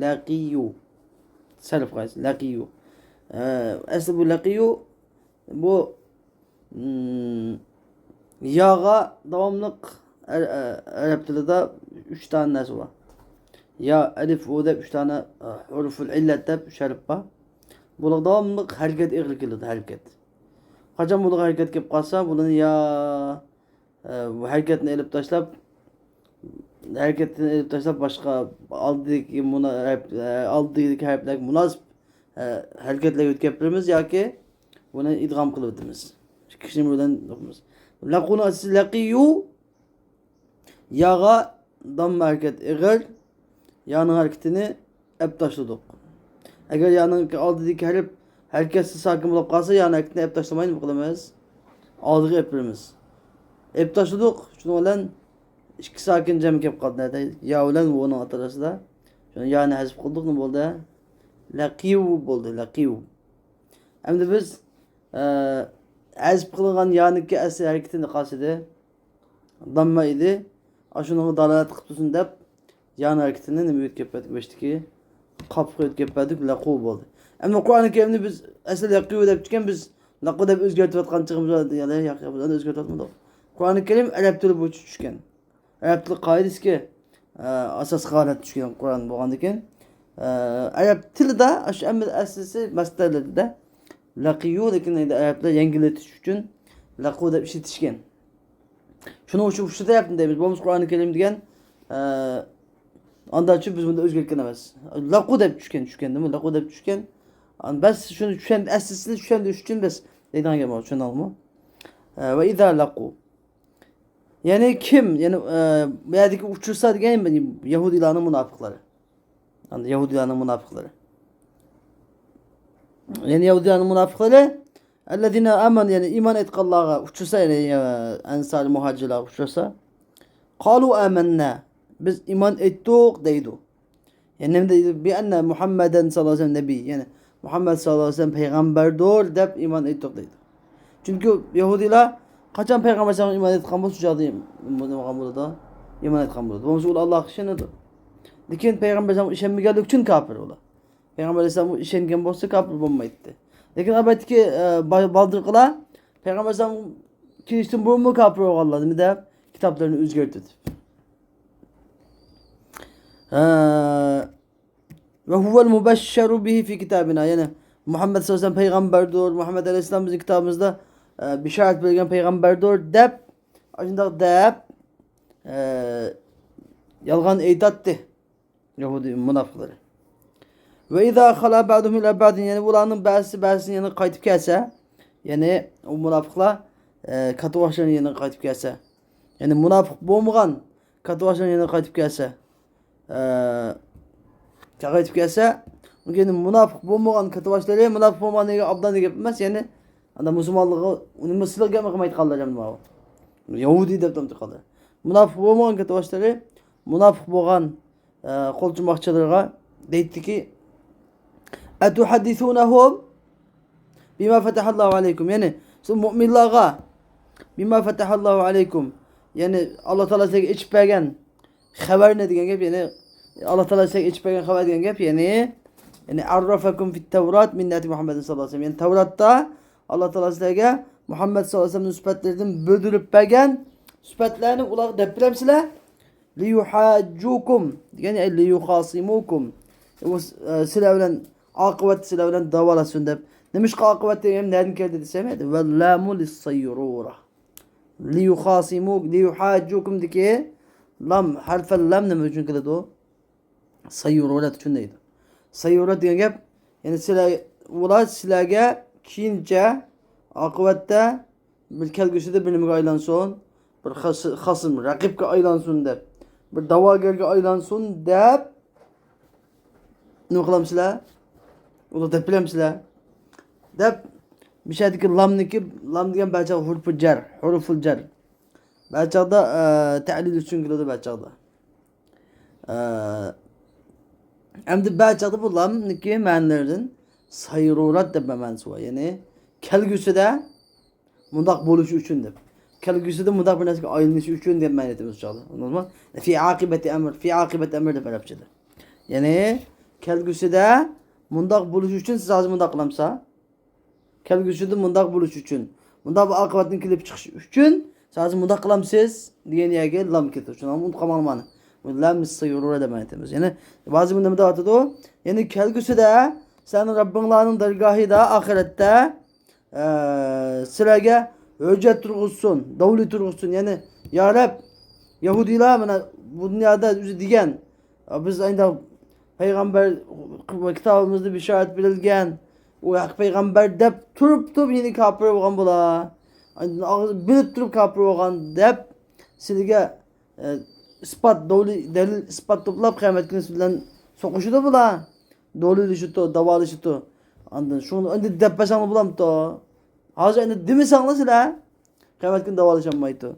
لەقىيۇ. سەرف قايسى؟ لەقىيۇ. ئە، ئەسلى بۇ لەقىيۇ، بۇ، ئىم، ياغا داۋاملىق ئە-، ئە-، ئەرەب تىلىدا ئۈچ دانە نەرسە بار. يا، ئەلىف، ۋاۋ دەپ ئۈچ دانە، ئە، ھۇرۇفۇل ئىللەت دەپ ئۈچ ھەرپ بار. بۇلار داۋاملىق ھەرىكەت ئېغىر كېلىدۇ، ھەرىكەت. قاچان بۇلارغا ھەرىكەت كېلىپ قالسا، بۇلارنى يا، ئە، بۇ ھەرىكەتنى ئېلىپ تاشلاپ، ھەرىكەتنى ئېلىپ تاشلاپ، باشقا ئالدىدىكى مۇنا-، ھەرپ-، ئە، ئالدىدىكى ھەرپلەرگە مۇناسىپ، ئە، ھەرىكەتلەرگە ئۆتكۈزۈپ بېرىمىز ياكى بۇنى ئىدغام قىلىۋېتىمىز. ئىككى قىسىم بىلەن ئوقۇيمىز. لەقۇنىڭ ئەسلى لەقىيۇ، ياغا دامما ھەرىكەت ئېغىر، يانىڭ ھەرىكىتىنى ئەپ تاشلىدۇق. ئەگەر يانىڭ ئالدىدىكى ھەرپ ھەرىكەتسىز ساكىن بولۇپ قالسا، يانىڭ ھەرىكىتىنى ئەپ تاشلىماي نېمە قىلىمىز؟ ئالدىغا ئېپ بېرىمىز. ئېپ تاشلىدۇق، شۇنىڭ بىلەن ئىككى ساكىن جەم كېلىپ قالدى. نەدە؟ يا بىلەن ۋونىڭ ئوتتۇرىسىدا. شۇنى يانى ھەزىپ قىلدۇق، نېمە بولدى؟ لەقىۋ بولدى، لەقىۋ. ئەمدى بىز، ئە، ھەزىپ قىلىنغان يانىكى ئەسلى ھەرىكىتىنى قالسىدى. دامما ئىدى. ئاشۇنىڭغا دالالەت قىلىپ تۇرسۇن دەپ، يان ھەرىكىتىنى نېمە ئۆتكۈزۈپ بەردۇق؟ بېشىدىكى قاپقا ئۆتكۈزۈپ بەردۇق، لەقۇ بولدى. ئەمما قۇرئانى كەرىمنى بىز ئەسلى لەقۇ دەپ چۈشكەن، بىز لەقۇ دەپ ئۆزگەرتىۋاتقان چېغىمىز بار، يەنى ياق، ياق، بىز ئۆزگەرتىۋاتمىدۇق. قۇرئانى كەرىم ئەرەب تىلى بويىچە چۈشكەن. ئەرەب تىلى قائىدىسىگە، ئە، ئاساسلىق ھالەتتە چۈشكەن قۇرئان بولغاندىكىن، ئە، ئەرەب تىلىدا ئاشۇ ئەمەل ئەسلىسى مەسدەرلىرىدە لەقىيۇ، لېكىن ئەندى ئەرەبلەر يەڭگىللىتىش ئۈچۈن لەقۇ دەپ ئىشلىتىشكەن. شۇنىڭ ئۈچۈن شۇ تەرەپتىن دەيمىز. بولمىسا قۇرئانى كەرىم دېگەن، ئە، ئانداچۇ بىز بۇندا ئۆزگەرتكەن ئەمەس. لەقۇ دەپ چۈشكەن، چۈشكەندىمۇ؟ لەقۇ دەپ چۈشكەن. ئان-، بەس شۇنى چۈشەن-، ئەسلىسىنى چۈشەندۈرۈش ئۈچۈن بەس دەيدىغان گەپ بار، چۈشەندىڭىزمۇ؟ ئە، ۋە ئىزا لەقۇ. يەنى كىم؟ يەنى، ئە، بۇ يەردىكى ئۇچرىسا دېگەن يەھۇدىيلارنىڭ مۇناپىقلىرى. ئەمدى يەھۇدىيلارنىڭ مۇناپىقلىرى. يەنى يەھۇدىيلارنىڭ مۇناپىقلىرى، ئەللەزىنە ئامەنۇ، يەنى ئىمان ئېيتقانلارغا ئۇچرىسا، يەنى، ئە، ئەنسار مۇھاجىرلارغا ئۇچرىسا، قالۇ ئامەننا، بىز ئىمان ئېيتتۇق دەيدۇ. يەنى نېمە دەيدۇ؟ بىئەننە مۇھەممەدەن ساللاللاھۇ ئەلەيھى ۋەسەللەم نەبىي، يەنى مۇھەممەد ساللاللاھۇ ئەلەيھى ۋەسەللەم پەيغەمبەردۇر دەپ ئىمان ئېيتتۇق دەيدۇ. چۈنكى يەھۇدىيلار قاچان پەيغەمبەر ئەلەيھىسسالامغا ئىمان ئېيتقان بولسا، شۇ چاغدا ئىم-، نېمە قىلغان بولىدۇ؟ ئىمان ئېيتقان بولىدۇ. بولمىسا ئۇلار ئاللاغا ئىشىنىدۇ. لېكىن پەيغەمبەر ئەلەيھىسسالامغا ئىشەنمىگەنلىكى ئۈچۈن كاپىر ئۇلار. پەيغەمبەر ئەلەيھىسسالامغا ئىشەنگەن بولسا كاپىر بولمايتتى. لېكىن ئەلۋەتتىكى، ئە، با-، بالدۇرقىلار پەيغەمبەر ئەلەيھىسسالام كېلىشتىن بۇرۇنمۇ كاپىر بولغانلار، نېمە دەپ؟ كىتابلىرىنى ئۆزگەرتىپ. ھە، ۋە ھۇۋەل مۇبەششەرۇ بىھى فى كىتابىنا. يەنى مۇھەممەد ساللاللاھۇ ئەلەيھى ۋەسەللەم پەيغەمبەردۇر، مۇھەممەد ئەلەيھىسسالام بىزنىڭ كىتابىمىزدا، ئە، بېشارەت بەرگەن پەيغەمبەردۇر دەپ، ئاشۇنداق دەپ، ئە، يالغان ئېيتاتتى يەھۇدىي مۇناپىقلىرى. ۋە ئىزا خالا بەزۇھۇم ئىلا بەزىن، يەنى ئۇلارنىڭ بەزىسى بەزىسىنىڭ يېنىغا قايتىپ كەلسە، يەنى ئۇ مۇناپىقلار، ئە، كاتتىباشلىرىنىڭ يېنىغا قايتىپ كەلسە، يەنى مۇناپىق بولمىغان كاتتىباشلىرىنىڭ يېنىغا قايتىپ كەلسە، ئە، قايتىپ كەلسە، ئۇنىڭ كېيىن مۇناپىق بولمىغان كاتتىباشلىرى، مۇناپىق بولمىغان دېگەن ئابدان دېگەن گەپ ئەمەس، يەنى ئانداق مۇسۇلمانلىققا ئۇنىمىسىلىق گەپنى قىلمايدىغانلار ئەمدى ماۋۇ. يەھۇدىي دەپ تامتىقالار. مۇناپىق بولمىغان كاتتىباشلىرى، مۇناپىق بولغان، ئە، قولچۇماقچىلىرىغا دەيتتىكى، ئەتۇھەددىسۇنەھۇم بىما فەتەھەللاھۇ ئەلەيكۇم. يەنى، سىز مۇئمىنلارغا بىما فەتەھەللاھۇ ئەلەيكۇم. يەنى، ئاللا تائالا سىزگە ئېچىپ بەرگەن خەۋەرنى دېگەن گەپ، يەنى ئاللا تائالا سىزگە ئېچىپ بەرگەن خەۋەر دېگەن گەپ، يەنى، يەنى عەررەفەكۇم فىت تەۋرات مىن نەئتى مۇھەممەدىن ساللاللاھۇ ئەلەيھى ۋەسەللەم. يەنى تەۋراتتا ئاللا تائالا سىزلەرگە مۇھەممەد ساللاللاھۇ ئەلەيھى ۋەسەللەمنىڭ سۈپەتلىرىدىن بىلدۈرۈپ بەرگەن سۈپەتلەرنى ئۇلارغا دەپ بېرەمسىلەر؟ لىيۇھاججۇكۇم دېگەن، يەنى لىيۇخاسىمۇكۇم. ئۇ، ئە، سىلەر بىلەن ئاقىۋەتتە سىلەر بىلەن داۋالاشسۇن دەپ. نېمىشقا ئاقىۋەت دېگەن نەدىن كەلدى دېسەم، ۋەللامۇ لىسسەيرۇرە. لىيۇخاسىمۇ، لىيۇھاججۇكۇمدىكى لام، ھەرفەل لام نېمە ئۈچۈن كېلىدۇ؟ سەيرۇرەت ئۈچۈن دەيدۇ. سەيرۇرەت دېگەن گەپ، يەنى سىلەر، ئۇلار سىلەرگە كېيىنچە، ئاقىۋەتتە بىر كەلگۈسىدە بىر نېمىگە ئايلانسۇن، بىر خاس-، خاسىم، رەقىبكە ئايلانسۇن دەپ، بىر دەۋاگەرگە ئايلانسۇن دەپ، نېمە قىلامسىلەر؟ ئۇلار دەپ بىلەمسىلەر؟ دەپ، مىشەدىكى لامنىكى، لام دېگەن بەزى چاغدا ھۇرۇفۇ جەر، ھۇرۇفۇل جەر. بەزى چاغدا، ئە، تەلىل ئۈچۈن كېلىدۇ، بەزى چاغدا. ئە، ئەمدى بەزى چاغدا بۇ لامنىكى مەنىلىرىدىن سەيرۇرەت دەپ مەنىسى بار. يەنى كەلگۈسىدە مۇنداق بولۇشى ئۈچۈن دەپ. كەلگۈسىدە مۇنداق بىر نەرسىگە ئايلىنىشى ئۈچۈن دەپ مەنە ئېيتىمىز چاغدا. ئاڭلىدىڭىزمۇ؟ فى ئاقىبەتى ئەمر، فى ئاقىبەتى ئەمر دەپ ئەرەبچىدە. يەنى كەلگۈسىدە مۇنداق بولۇشى ئۈچۈن سىز ھازىر مۇنداق قىلامسا؟ كەلگۈسىدە مۇنداق بولۇشى ئۈچۈن، مۇنداق بىر ئاقىۋەتنىڭ كېلىپ چىقىشى ئۈچۈن سىز ھازىر مۇنداق قىلامسىز دېگەن يەرگە لام كېتىدۇ. شۇنىڭغا ئۇنتۇپ قالماڭلار مانا. بۇ لام سەيرۇرە دەپ ئېيتىمىز. يەنى بەزى بۇ نېمە دەۋاتىدۇ؟ يەنى كەلگۈسىدە سىلەرنىڭ رەببىڭلارنىڭ دەرگاھىدا ئاخىرەتتە ئە، سىلەرگە ھۆججەت تۇرغۇزسۇن، دەلىل تۇرغۇزسۇن، يەنى يا رەب، يەھۇدىيلار مانا بۇ دۇنيادا ئۆزى دېگەن، بىز ئەندى پەيغەمبەر، كىتابىمىزدا بېشارەت بېرىلگەن، ئۇ ھەق پەيغەمبەر دەپ تۇرۇپ تۇرۇپ يەنە كاپىر بولغان بۇلار. ئاندىن ئاغزى بىلىپ تۇرۇپ كاپىر بولغان دەپ سىلىگە ئە، ئىسپات، دەلىل، دەلىل ئىسپات توپلاپ، قىيامەت كۈنى سىز بىلەن سوقۇشىدۇ بۇلار. دەلىللىشىدۇ، داۋالىشىدۇ. ئاندىن شۇنى ئەندى دەپ بەرسەڭلار بولامتۇ؟ ھازىر ئەندى دېمىسەڭلار سىلەر، قىيامەت كۈنى داۋالىشالمايدۇ.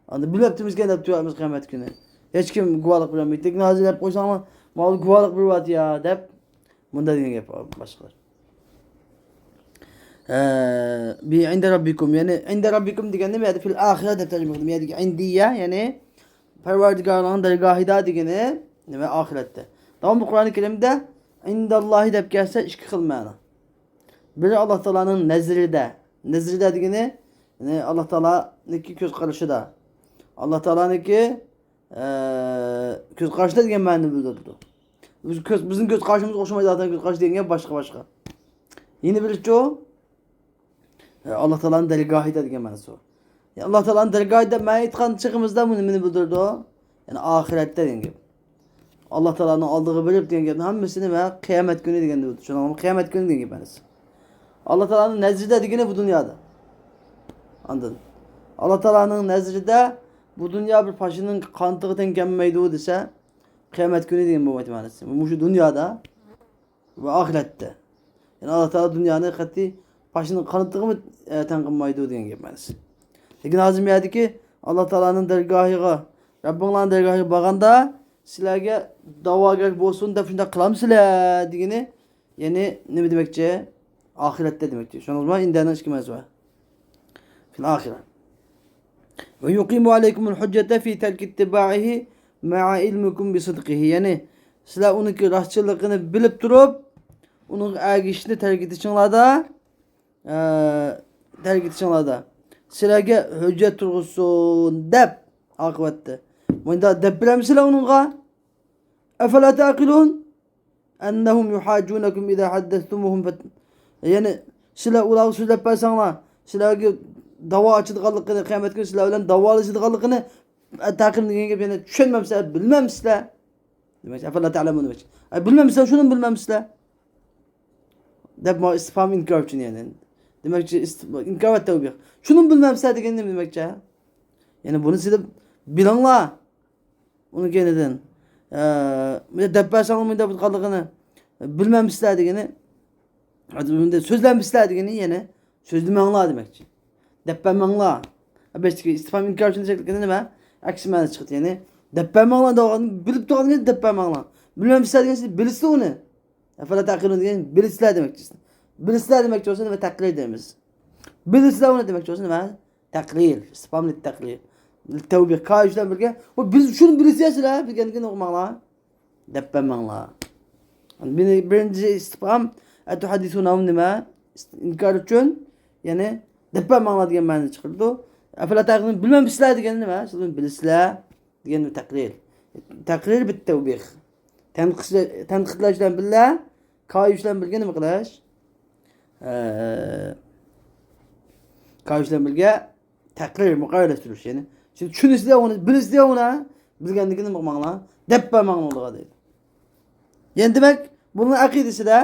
ئاندىن بىلىۋەپتىمىزكەن دەپ تۇرىمىز قىيامەت كۈنى. ھېچكىم گۇۋاھلىق بېرەلمەيدۇ. لېكىن ھازىر دەپ قويساڭلار، ماۋۇ گۇۋاھلىق بېرىۋاتىدۇ يا دەپ، مۇنداق دېگەن گەپ باشقىلار. ئە، بى عند ربكم، يەنى عند ربكم دېگەندە، بۇ يەردە في الآخرة دەپ تەرجىمە قىلدىم. بۇ يەردىكى عندىيە، يەنى پەرۋەردىگارلارنىڭ دەرگاھىدا دېگىنى نېمە؟ ئاخىرەتتە. داۋاملىق قۇرئان كەرىمدە عند الله دەپ كەلسە ئىككى خىل مەنە. بىرى ئاللا تائالانىڭ نەزىرىدە. نەزىرىدە دېگىنى، يەنى ئاللا تائالانىڭكى كۆز قارىشىدا. ئاللا تائالانىڭكى ئە، كۆز قارىشىدا دېگەن مەنىنى بىلدۈرىدۇ. بىز كۆز، بىزنىڭ كۆز قارىشىمىزغا ئوخشىمايدۇ، ئادەم كۆز قارىشى دېگەن گەپ باشقا، باشقا. يەنە بىرىچۇ، ئە، ئاللا تائالانىڭ دەرگاھىدا دېگەن مەنىسى بار. يەنى ئاللا تائالانىڭ دەرگاھىدا مەن ئېيتقان چېغىمىزدا بۇنى نېمىنى بىلدۈرىدۇ؟ يەنى ئاخىرەتتە دېگەن گەپ. ئاللا تائالانىڭ ئالدىغا بېرىپ دېگەن گەپنىڭ ھەممىسىنى مەن قىيامەت كۈنى دېگەندە بىلدۈرىدۇ. شۇنىڭغا قىيامەت كۈنى دېگەن گەپ مەنىسى. ئاللا تائالانىڭ نەزىرىدە دېگىنى بۇ دۇنيادا. ئاندىن ئاللا تائالانىڭ نەزىرىدە بۇ دۇنيا بىر پاشىنىڭ قانىتىغا تەڭ كەلمەيدۇ دېسە، قىيامەت كۈنى دېگەن بولمايدۇ مەنىسى. مۇشۇ دۇنيادا ۋە ئاخىرەتتە. يەنى ئاللا تائالا دۇنيانى قەتئىي پاشىنىڭ قانىتىغىمۇ، ئە، تەڭ قىلمايدۇ دېگەن گەپ مەنىسى. لېكىن ھازىر بۇ يەردىكى ئاللا تائالانىڭ دەرگاھىغا، رەببىڭلارنىڭ دەرگاھىغا بارغاندا، سىلەرگە داۋاگەر بولسۇن دەپ شۇنداق قىلامسىلەر دېگىنى، يەنى نېمە دېمەكچى؟ ئاخىرەتتە دېمەكچى. شۇڭىڭىزمۇ ئىندەنىڭ ئىككى مەنىسى بار. في الآخرة. ويقيموا عليكم الحجة في ترك اتباعه مع علمكم بصدقه. يەنى سىلەر ئۇنىڭكى راستچىللىقىنى بىلىپ تۇرۇپ، ئۇنىڭغا ئەگىشىشنى تەرك ئېتىشىڭلاردا، ئە، تەرك ئېتىشىڭلاردا سىلەرگە ھۆججەت تۇرغۇزسۇن دەپ، ئاقىۋەتتە مۇنداق دەپ بېرەمسىلەر ئۇنىڭغا؟ أفلا تعقلون؟ أنهم يحاجونكم إذا حدثتموهم فت-، يەنى سىلەر ئۇلارغا سۆزلەپ بەرسەڭلار، سىلەرگە داۋا ئاچىدىغانلىقىنى، قىيامەت كۈنى سىلەر بىلەن داۋالىشىدىغانلىقىنى، تەقىم دېگەن گەپ، يەنى چۈشەنمەمسىلەر، بىلمەمسىلەر دېمەكچى. أفلا تعلمون دېمەكچى. ئە، بىلمەمسىلەر، شۇنىمۇ بىلمەمسىلەر دەپ، مانا ئىستىفھام ئىنكار ئۈچۈن، يەنى دېمەكچى، ئىستىف-، ئىنكار ۋە تەۋبىخ. شۇنىمۇ بىلمەمسىلەر دېگەن نېمە دېمەكچى؟ يەنى بۇنى سىلەر بىلىڭلار. ئۇنىڭ كەينىدىن، ئە، دەپ بەرسەڭلار مۇنداق بولغانلىقىنى بىلمەمسىلەر دېگىنى، سۆزلەمسىلەر دېگىنى، يەنى سۆزلىمەڭلار دېمەكچى. دەپ بەرمەڭلار. بەشتىكى ئىستىفھام ئىنكار ئۈچۈن شەكىللىگەن نېمە؟ ئەكس مەنىسى چىقتى. يەنى دەپ بەرمەڭلار دەۋاتقان، بىلىپ تۇرغان دەپ بەرمەڭلار. بىلمەمسىلەر دېگەن سىز بىلىسىلەر ئۇنى. أفلا تعقلون دېگەن بىلىسىلەر دېمەكچى. بىلىسىلەر دېمەكچى بولسا نېمە؟ تەقرىر دەيمىز. بىلىسىلەر ئۇنى دېمەكچى بولسا نېمە؟ تەقرىر، ئىستىفھام لىتتەقرىر. لىتتەۋبىخ، كايىش بىلەن بىرگە، ۋە بىز شۇنى بىلىسىلەر سىلەر، بىلگەندىكىن ئوقۇماڭلار دەپ بەرمەڭلار. بىرىنچى ئىستىفھام، ئەتۇھەددىسۇنەھۇم نېمە؟ ئىنكار ئۈچۈن، يەنى دەپ بەرمەڭلار دېگەن مەنىنى چىقىرىدۇ. ئەفەلا تەقىلۇن، بىلمەمسىلەر دېگەن نېمە؟ سىلەر بىلىسىلەر دېگەن تەقرىر. تەقرىر بىتتەۋبىخ. تەنقىد-، تەنقىدلەش بىلەن بىللە، كايىش بىلەن بىلگە نېمە قىلىش؟ ئە، كايىش بىلەن بىلگە تەقرىر، مۇقەررەرلەشتۈرۈش. يەنى، سىز چۈشىنىسىلەر ئۇنى، بىلىسىلەر ئۇنى، بىلگەندىكىن نېمە قىلماڭلار؟ دەپ بەرمەڭلار ئۇلارغا دەيدۇ. يەنى دېمەك، بۇنىڭ ئەقىدىسىدە،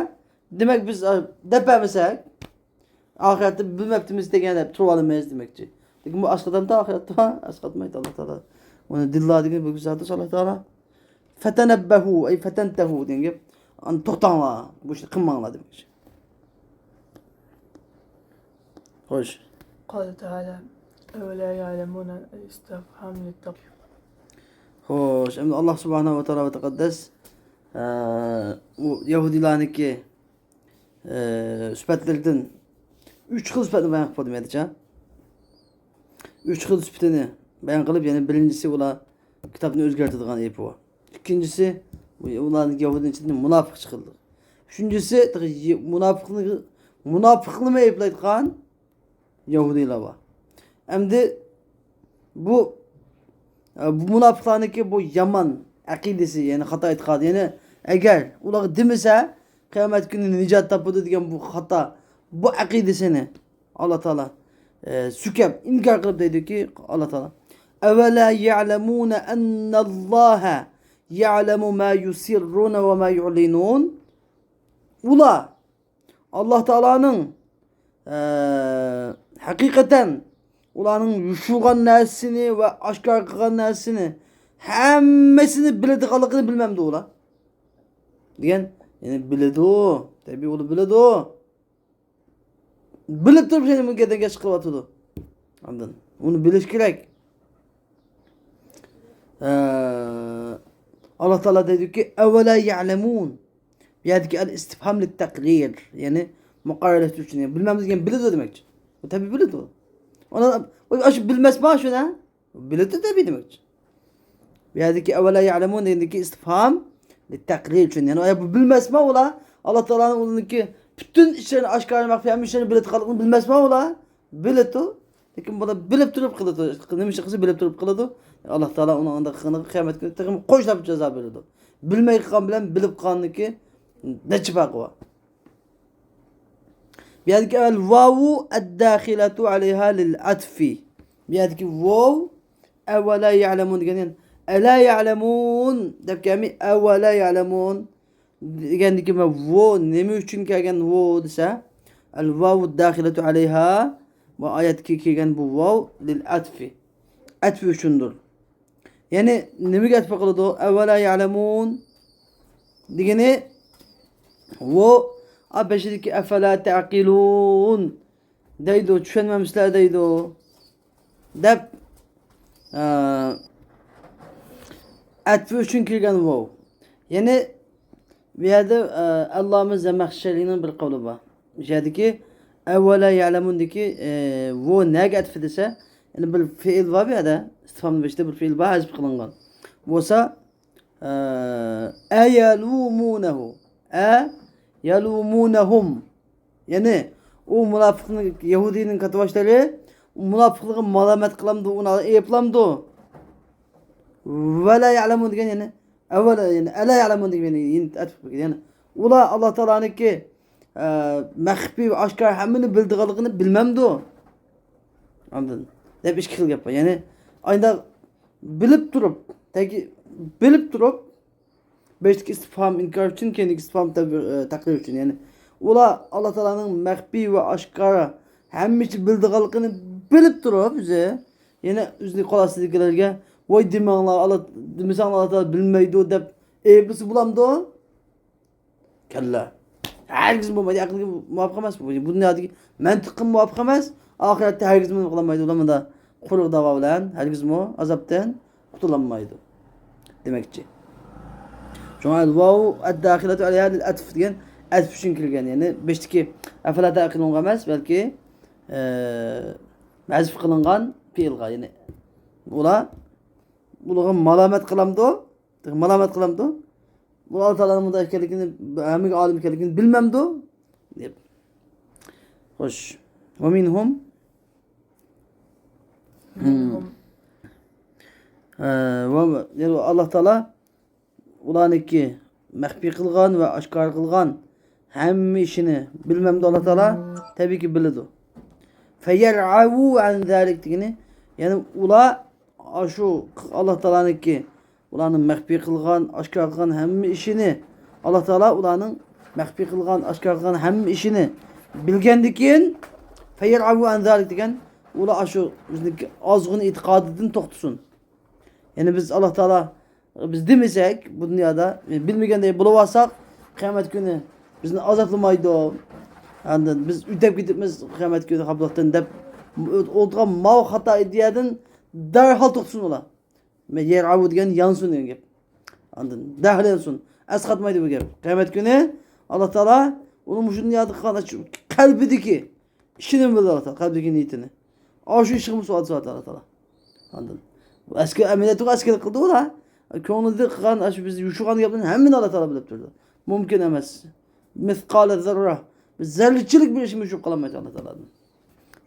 دېمەك، بىز، ئە، دەپ بەرمىسەك، ئاخىرەتتە بىلمەپتىمىز دېگەن دەپ تۇرۇۋالىمىز دېمەكچى. لېكىن بۇ ئەسقاتامدۇ ئاخىرەتتە؟ ئەسقاتمايدۇ ئاللا تائالا. ئۇنى دىللا دېگەن بۇ زاتى ئاللا تائالا. فەتەنەببەھۇ، ئەي فەتەنتەھۇ دېگەن گەپ. ئانا توختاڭلار، بۇ ئىشنى قىلماڭلار دېمەكچى. خوش. قال تعالى، أولا يعلمون الاستفهام للتقرير. خوش، ئەمدى ئاللا سۇبھانەھۇ ۋە تائالا ۋە تەقەددەس، ئە، ئۇ يەھۇدىيلارنىڭكى ئە، سۈپەتلىرىدىن ئۈچ خىل سۈپەتنى بايان قىلىپ بولدى مەدىچە. ئۈچ خىل سۈپىتىنى بايان قىلىپ، يەنى بىرىنچىسى ئۇلار كىتابنى ئۆزگەرتىدىغان ئەيىبى بار. ئىككىنچىسى، ئۇلارنىڭ يەھۇدىينىڭ ئىچىدىن مۇناپىق چىقىرىلدى. ئۈچىنچىسى، تېخى يە-، مۇناپىقنى، مۇناپىقنىمۇ ئەيىبلەيدىغان يەھۇدىيلار بار. ئەمدى بۇ، ئە، بۇ مۇناپىقلارنىڭكى بۇ يامان ئەقىدىسى، يەنى خاتا ئېتىقادى، يەنى ئەگەر ئۇلارغا دېمىسە، قىيامەت كۈنى نىجات تاپىدۇ دېگەن بۇ خاتا، بۇ ئەقىدىسىنى ئاللا تائالا، ئە، سۈكەپ ئىنكار قىلىپ دەيدۇكى، ئاللا تائالا، أولا يعلمون أن الله يعلم ما يسرون وما يعلنون. ئۇلار ئاللا تائالانىڭ، ئە، ھەقىقەتەن ئۇلارنىڭ يوشۇرغان نەرسىسىنى ۋە ئاشكارا قىلغان نەرسىسىنى ھەممىسىنى بىلىدىغانلىقىنى بىلمەمدۇ ئۇلار؟ دېگەن، يەنى بىلىدۇ. تەبىئىي ئۇلار بىلىدۇ. بىلىپ تۇرۇپ يەنە بۇنى گەدەن گەش قىلىۋاتىدۇ. ئاندىن ئۇنى بىلىش كېرەك. ئە، ئاللا تائالا دەيدۇكى، أولا يعلمون. بۇ يەردىكى ئەل ئىستىفھام لىتتەقرىر، يەنى مۇقەررەرلەشتۈرۈش ئۈچۈن. يەنى بىلمەمدۇ دېگەن بىلىدۇ دېمەكچى. بۇ تەبىئىي بىلىدۇ. ئانا، ئاشۇ بىلمەسمۇ شۇنى؟ بىلىدۇ تەبىئىي دېمەكچى. بۇ يەردىكى أولا يعلمون دېگەندىكى ئىستىفھام لىتتەقرىر ئۈچۈن. يەنى ئايا بۇ بىلمەسمۇ ئۇلار؟ ئاللا تائالانىڭ ئۇنىڭكى پۈتۈن ئىشلىرىنى ئاشكارا، مەخپىي ھەممە ئىشلىرىنى بىلىدىغانلىقىنى بىلمەسمۇ ئۇلار؟ بىلىدۇ. لېكىن بۇلار بىلىپ تۇرۇپ قىلىدۇ. نېمە ئىش قىلسا بىلىپ تۇرۇپ قىلىدۇ. ئاللا تائالا ئۇنىڭ ئانداق قىلغىنىغا قىيامەت كۈنى تېخىمۇ قوشلاپ جازا بېرىدۇ. بىلمەي قىلغان بىلەن بىلىپ قىلغاننىڭكى نەچچە پەرقى بار. بۇ يەردىكى ئەل ۋاۋۇ ئەدداخىلەتۇ ئەلەيھا لىل ئەتفى. بۇ يەردىكى ۋاۋ ئەۋەلا يەلەمۇن دېگەن، يەنى ئەلا يەلەمۇن دەپ كەلمەي، ئەۋەلا يەلەمۇن دېگەندىكى ۋاۋ نېمە ئۈچۈن كەلگەن ۋاۋ دېسە، ئەل ۋاۋۇ داخىلەتۇ ئەلەيھا، بۇ ئايەتكە كەلگەن بۇ ۋاۋ لىل ئەتفى. ئەتفى ئۈچۈندۇر. يەنى نېمىگە ئەتپە قىلىدۇ؟ ئەۋەلا يەلەمۇن دېگىنى، ۋۇ، ئا، بېشىدىكى ئەفەلا تەقىلۇن دەيدۇ، چۈشەنمەمسىلەر دەيدۇ، دەپ، ئە، ئەتپى ئۈچۈن كىرگەن ۋۇ. يەنى بۇ يەردە، ئە، ئەللامە زەمەخشەرىنىڭ بىر قەۋلى بار. مۇشۇ يەردىكى ئەۋۋەلا يەلەمۇندىكى، ئە، ۋۇ نەگە ئەتىپى دېسە، يەنى بىر پېئىل بار بۇ يەردە. ئىستىفھامنىڭ بېشىدا بىر پېئىل بار، ھەزىپ قىلىنغان. بولسا، ئە، ئەيەلۇمۇنەھۇ. ئەيەلۇمۇنەھۇم. يەنى ئۇ مۇناپىقنىڭ، يەھۇدىينىڭ كاتتىباشلىرى مۇناپىقلىقىغا مالامەت قىلامدۇ، ئۇنى ئەيىبلامدۇ؟ ۋەلا يەلەمۇن دېگەن يەنى ئەۋەلا، يەنى ئەلا يەلەمۇن دېگەن يەنى، يەنى ئەتىپ قىلغان. يەنى ئۇلار ئاللا تائالانىڭكى، ئە، مەخپىي ۋە ئاشكارا ھەممىنى بىلىدىغانلىقىنى بىلمەمدۇ؟ ئاندىن دەپ ئىككى خىل گەپ بار. يەنى ئايدا بىلىپ تۇرۇپ، تەكى بىلىپ تۇرۇپ، بېشىدىكى ئىستىپھام ئىنكار ئۈچۈن، كەينىدىكى ئىستىپھام تەب-، ئە، تەقرىر ئۈچۈن. يەنى ئۇلار ئاللا تائالانىڭ مەخپىي ۋە ئاشكارا ھەممە ئىشنى بىلىدىغانلىقىنى بىلىپ تۇرۇپ، ئۆزى يەنە ئۆزىنى قول ئاستىدىكىلەرگە، ۋاي دېمەڭلار، ئاللا، دېمىسەڭلار، ئاللا تائالا بىلمەيدۇ دەپ ئەيىبلىسە بولامدۇ؟ كەللە. ھەرگىز بولمايدۇ، ئەقىلگە مۇۋاپىق ئەمەس بۇ. بۇ دۇنيادىكى مەنتىققە مۇۋاپىق ئەمەس، ئاخىرەتتە ھەرگىزمۇ نېمە قىلالمايدۇ. ئۇلار مۇنداق قۇرۇق داۋا بىلەن ھەرگىزمۇ ئازابتىن قۇتۇلالمايدۇ دېمەكچى. شۇڭا ۋاۋ ئەدداخىلەتۇ ئەلەيھا لىل ئەتف دېگەن ئەتف ئۈچۈن كىرگەن. يەنى بېشىدىكى ئەفەلا تەقىلۇنغا ئەمەس، بەلكى، ئە، ھەزف قىلىنغان پېئىلغا. يەنى ئۇلار، ئۇلارغا مالامەت قىلامدۇ؟ مالامەت قىلامدۇ؟ بۇ ئاللا تائالانىڭ مۇنداق ئىكەنلىكىنى، ھەممىگە ئالىم ئىكەنلىكىنى بىلمەمدۇ؟ دەپ. خوش. ۋە مىنھۇم. مىنھۇم. ئە، ۋە، يەنى ئاللا تائالا ئۇلارنىڭكى مەخپىي قىلغان ۋە ئاشكارا قىلغان ھەممە ئىشىنى بىلمەمدۇ ئاللا تائالا؟ تەبىئىيكى بىلىدۇ. فەيەرئەۋۇ ئەن زالىك دېگىنى، يەنى ئۇلار ئاشۇ ئاللا تائالانىڭكى ئۇلارنىڭ مەخپىي قىلغان، ئاشكارا قىلغان ھەممە ئىشىنى، ئاللا تائالا ئۇلارنىڭ مەخپىي قىلغان، ئاشكارا قىلغان ھەممە ئىشىنى بىلگەندىن كېيىن، فەيەرئەۋۇ ئەن زالىك دېگەن، ئۇلار ئاشۇ ئۆزىنىڭكى ئازغۇن ئېتىقادىدىن توختىسۇن. يەنى بىز ئاللا تائالا، بىز دېمىسەك، بۇ دۇنيادا بىلمىگەندەك بولۇۋالساق، قىيامەت كۈنى بىزنى ئازابلىمايدۇ. ئاندىن بىز ئۆتەپ كېتىپمىز قىيامەت كۈنى خاپىلىقتىن دەپ ئولتۇرغان ماۋۇ خاتا ئىدىيەدىن دەرھال توختىسۇن ئۇلار. يەرئەۋۇ دېگەن يانسۇن دېگەن گەپ. ئاندىن دەرھال يانسۇن. ئەسقاتمايدۇ بۇ گەپ. قىيامەت كۈنى ئاللا تائالا ئۇنىڭ مۇشۇ دۇنيادا قىلغان قەلبىدىكى ئىشىنى بىلىدۇ ئاللا تائالا، قەلبىدىكى نىيىتىنى. ئاشۇ ئىشىغىمۇ سوئال سورايدۇ ئاللا تائالا. ئاندىن ئەسكەر ئەمەلىيەتتە ئەسكەرلىك قىلدى ئۇلار. كۆڭلىدە قىلغان، ئاشۇ بىز يوشۇرغان گەپلەرنى ھەممىنى ئاللا تائالا بىلىپ تۇرىدۇ. مۇمكىن ئەمەس. مىسقالە زەررە. بىر زەررىچىلىك بىر ئىشمۇ يوشۇرۇپ قالالمايدۇ ئاللا تائالادىن.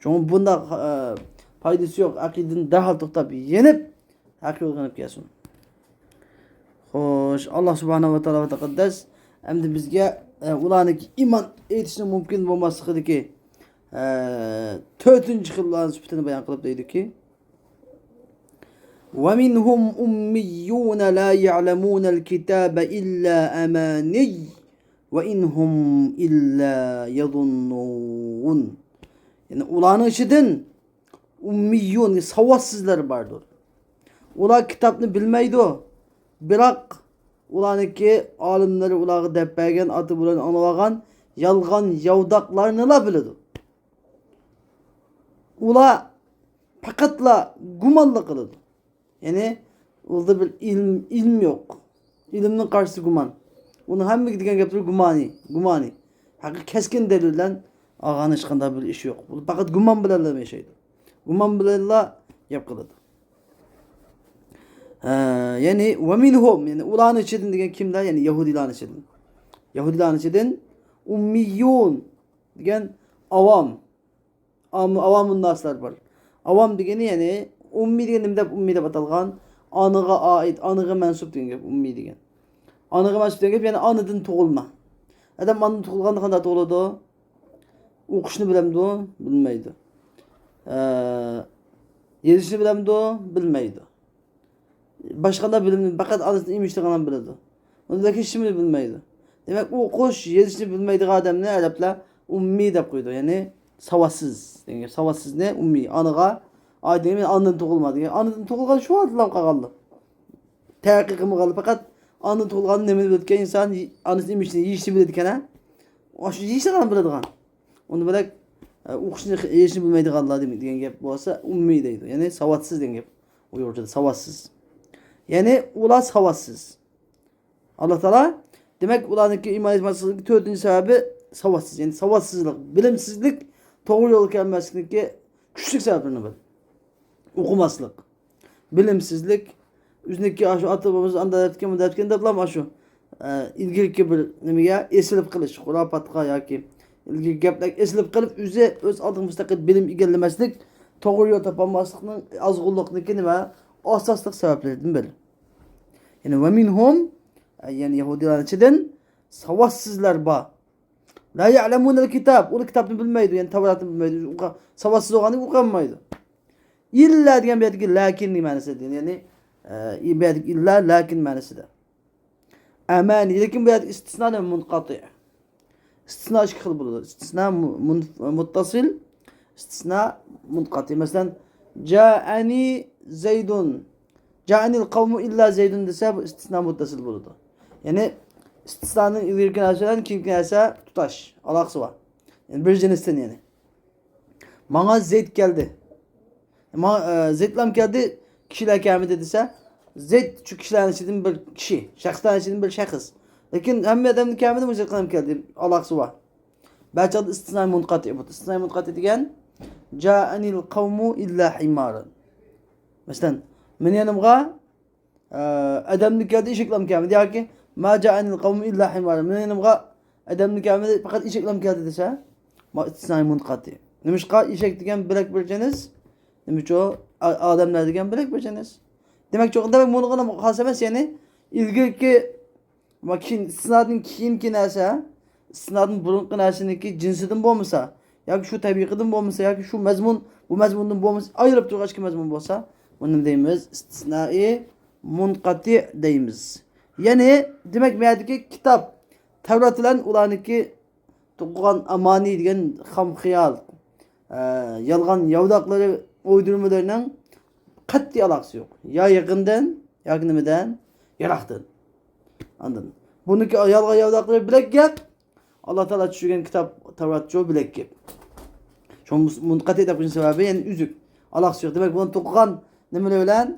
شۇڭا بۇنداق، ئە، پايدىسى يوق. ئەقىدىدىن دەرھال توختاپ، يېنىپ، ھەق يولغا يېنىپ كەلسۇن. خوش، ئاللا سۇبھانەھۇ ۋە تائالا ۋە تەقەددەس ئەمدى بىزگە، ئە، ئۇلارنىڭكى ئىمان ئېيتىشنىڭ مۇمكىن بولماسلىقىدىكى، ئە، تۆتىنچى خىل ئۇلارنىڭ سۈپىتىنى بايان قىلىپ دەيدۇكى، ومنهم أميون لا يعلمون الكتاب إلا أماني وإن هم إلا يظنون. يەنى ئۇلارنىڭ ئىچىدىن ئۇممىيون، ساۋاتسىزلار باردۇر. ئۇلار كىتابنى بىلمەيدۇ، بىراق ئۇلارنىڭكى ئالىملىرى ئۇلارغا دەپ بەرگەن، ئاتا-بوۋىلىرىدىن ئاڭلىۋالغان يالغان ياۋىداقلارنىلا بىلىدۇ. ئۇلار پەقەتلا گۇمانلا قىلىدۇ. يەنى ئۇلاردا بىر ئىلىم، ئىلىم يوق. ئىلىمنىڭ قارشىسى گۇمان. ئۇنىڭ ھەممىگە دېگەن گەپلىرى گۇمانى، گۇمانى. ھەقىقىي كەسكىن دەلىل بىلەن ئالغان ھېچقانداق بىر ئىش يوق. ئۇلار پەقەت گۇمان بىلەنلا ياشايدۇ. گۇمان بىلەنلا گەپ قىلىدۇ. ھە، يەنى، ومنهم، يەنى ئۇلارنىڭ ئىچىدىن دېگەن كىملەر؟ يەنى يەھۇدىيلارنىڭ ئىچىدىن. يەھۇدىيلارنىڭ ئىچىدىن ئۇممىيون دېگەن ئاۋام، ئام-، ئاۋامۇنناسلار بار. ئاۋام دېگىنى، يەنى ئۇممىي دېگەن نېمە دەپ ئۇممىي دەپ ئاتالغان؟ ئانىغا ئائىت، ئانىغا مەنسۇپ دېگەن گەپ ئۇممىي دېگەن. ئانىغا مەنسۇپ دېگەن گەپ، يەنى ئانىدىن تۇغۇلما. ئادەم ئانىدىن تۇغۇلغاندا قانداق تۇغۇلىدۇ؟ ئوقۇشنى بىلەمدۇ؟ بىلمەيدۇ. ئە، يېزىشنى بىلەمدۇ؟ بىلمەيدۇ. باشقا قانداق بىلىمنى پەقەت ئانىسىدىن ئېمىشتىغىنىلا بىلىدۇ. ئۇنىڭدىن ھېچ نېمىنى بىلمەيدۇ. دېمەك، ئوقۇش، يېزىشنى بىلمەيدىغان ئادەمنى ئەرەبلەر ئۇممىي دەپ قويىدۇ. يەنى ساۋاتسىز دېگەن گەپ. ساۋاتسىزنى ئۇممىي. ئانىغا ئائىت دېگەن، ئانىدىن تۇغۇلما دېگەن. ئانىدىن تۇغۇلغان شۇ ۋاقىتلا قالغانلا. تەرەققىي قىلمىغانلا. پەقەت ئانىدىن تۇغۇلغاندا نېمىنى بىلىدىكەن ئىنسان؟ ئانىسىنى ئېمىشنى، يېيىشنى بىلىدىكەن، ھە؟ ئاشۇ يېيىشنى بىلىدىغان. ئۇنى بىلەك، ئە، ئوقۇشنى، يېزىشنى بىلمەيدىغانلار دېمەك، دېگەن گەپ بولسا، ئۇممىي دەيدۇ. يەنى ساۋاتسىز دېگەن گەپ. ئۇيغۇرچىدا ساۋاتسىز. يەنى ئۇلار ساۋاتسىز. ئاللا تائالا، دېمەك، ئۇلارنىڭكى ئىمان ئېيتماسلىقنىڭكى تۆتىنچى سەۋەبى ساۋاتسىز. يەنى ساۋاتسىزلىق، بىلىمسىزلىك، توغرا يولغا كەلمەسلىكنىڭكى كۈچلۈك سەۋەبلىرىنىڭ بىرى. ئوقۇماسلىق. بىلىمسىزلىك، ئۆزىنىڭكى ئاشۇ ئاتا بولمىسا ئاندا دەپتىكەن، بۇندا دەپتىكەن دەپلا ئاشۇ، ئە، ئىلگىرىكى بىر نېمىگە ئېسىلىپ قېلىش، خۇراپاتقا ياكى ئىلگىرىكى گەپلەرگە ئېسىلىپ قېلىپ، ئۆزى ئۆز ئالدىغا مۇستەقىل بىلىم ئىگىلىمەسلىك، توغرا يول تاپالماسلىقنىڭ ئازغۇنلۇقنىڭكى نېمە؟ ئاساسلىق سەۋەبلىرىدىن بىرى. يەنى، ۋە مىنھۇم، يەنى يەھۇدىيلارنىڭ ئىچىدىن ساۋاتسىزلار بار. لا يعلمون الكتاب، ئۇلار كىتابنى بىلمەيدۇ، يەنى تەۋراتنى بىلمەيدۇ. ئوقۇ-، ساۋاتسىز بولغاندىن كېيىن ئوقۇيالمايدۇ. ئىللا دېگەن بۇ يەردىكى لەكىننىڭ مەنىسى، يەنى، ئە، بۇ يەردىكى ئىللا لەكىن مەنىسىدە. ئەمانى، لېكىن بۇ يەردە ئىستىسنا نېمە؟ مۇنقەتىئ. ئىستىسنا ئىككى خىل بولىدۇ. ئىستىسنا مۇ-، مۇن-، مۇتتەسىل، ئىستىسنا مۇنقەتىئ. مەسىلەن، جائەنى زەيدۇن، جائەنىل قەۋمۇ ئىللا زەيدۇن دېسە، بۇ ئىستىسنا مۇتتەسىل بولىدۇ. يەنى ئىستىسنانىڭ ئىلگىرىكى نەرسە بىلەن كېيىنكى نەرسە تۇتاش، ئالاقىسى بار. يەنى بىر جىنستىن يەنى. ماڭا زەيد كەلدى. ماڭا، ئە، زەيدلام كەلدى، كىشىلەر كەلمىدى دېسە، زەيد شۇ كىشىلەرنىڭ ئىچىدىن بىر كىشى، شەخسلەرنىڭ ئىچىدىن بىر شەخس. لېكىن ھەممە ئادەمدىن كەلمىدى، مۇشۇ زەيدلام كەلدى. ئالاقىسى بار. بەزى چاغدا ئىستىسنائى مۇنقەتىئ بولىدۇ. ئىستىسنائى مۇنقەتىئ دېگەن، جائەنىل قەۋمۇ ئىللا ھىمارەن. مەسىلەن، مېنىڭ يېنىمغا ئادەمدىن كەلدى، ئېشەكلەرمۇ كەلمىدى. ياكى ما جائەنىل قەۋمۇ ئىللا ھىمارا. مېنىڭ يېنىمغا ئادەمدىن كەلمىدى، پەقەت ئېشەكلەرمۇ كەلدى دېسە، ما ئىستىسنائى مۇنقەتىئ. نېمىشقا؟ ئېشەك دېگەن بىلەك بىر جىنس. نېمە ئۈچۈن؟ ئا-، ئادەملەر دېگەن بىلەك بىر جىنس. دېمەك، چوقۇم، دېمەك، بۇنىڭغا خاس ئەمەس، يەنى ئىلگىرىكى ۋە كېيىن، ئىستىسنادىن كېيىنكى نەرسە، ئىستىسنادىن بۇرۇنقى نەرسىنىڭكى جىنسىدىن بولمىسا، ياكى شۇ تەبىقىدىن بولمىسا، ياكى شۇ مەزمۇن، بۇ مەزمۇندىن بولمىسا، ئايرىلىپ تۇرغان ئىككى مەزمۇن بولسا، بۇنى نېمە دەيمىز؟ ئىستىسنائى مۇنقەتىئ دەيمىز. يەنى، دېمەك، بۇ يەردىكى كىتاب، تەۋرات بىلەن ئۇلارنىڭكى توقۇغان ئەمانى دېگەن خام خىيال، ئە، يالغان ياۋىداقلىرى، ئويدۇرمىلىرىنىڭ قەتئىي ئالاقىسى يوق. يا يېقىندىن، ياكى نېمىدىن؟ يىراقتىن. ئاندىن بۇنىڭكى يالغان ياۋىداقلىرى بىلەك گەپ. ئاللا تائالا چۈشۈرگەن كىتاب تەۋراتچۇ بىلەك گەپ. شۇ مۇنقەتىئ دەپ قويۇشنىڭ سەۋەبى، يەنى ئۈزۈك. ئالاقىسى يوق. دېمەك، بۇنى توقۇغان نېمىلەر بىلەن؟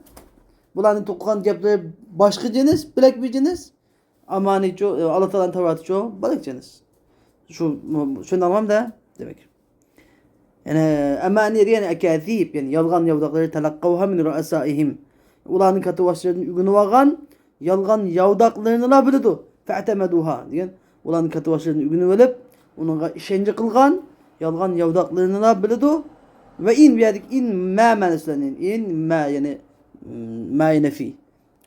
بۇلارنى توقۇغان گەپلىرى باشقا جىنس، بىلەك بىر جىنس. ئەمانىچۇ، ئاللا تائالانىڭ تەۋراتىچۇ بىلەك جىنس. شۇ، شۇنداق دە، دېمەك. يەنى، ئەمانى دېگەن ئەكازىب، يەنى يالغان ياۋىداقلىرى، تەلەققەۋھا مىن رۇئەسائىھىم. ئۇلارنىڭ كاتتىباشلىرىدىن ئۆگىنىۋالغان يالغان ياۋىداقلىرىنىلا بىلىدۇ. فەئتەمەدۇھا دېگەن، ئۇلارنىڭ كاتتىباشلىرىدىن ئۆگىنىۋېلىپ، ئۇنىڭغا ئىشەنچ قىلغان يالغان ياۋىداقلىرىنىلا بىلىدۇ. ۋە ئىن، بۇ يەردىكى ئىن، مە مەنىسى بىلەن ئىن، ئىن، مە، يەنى، مە نەفى.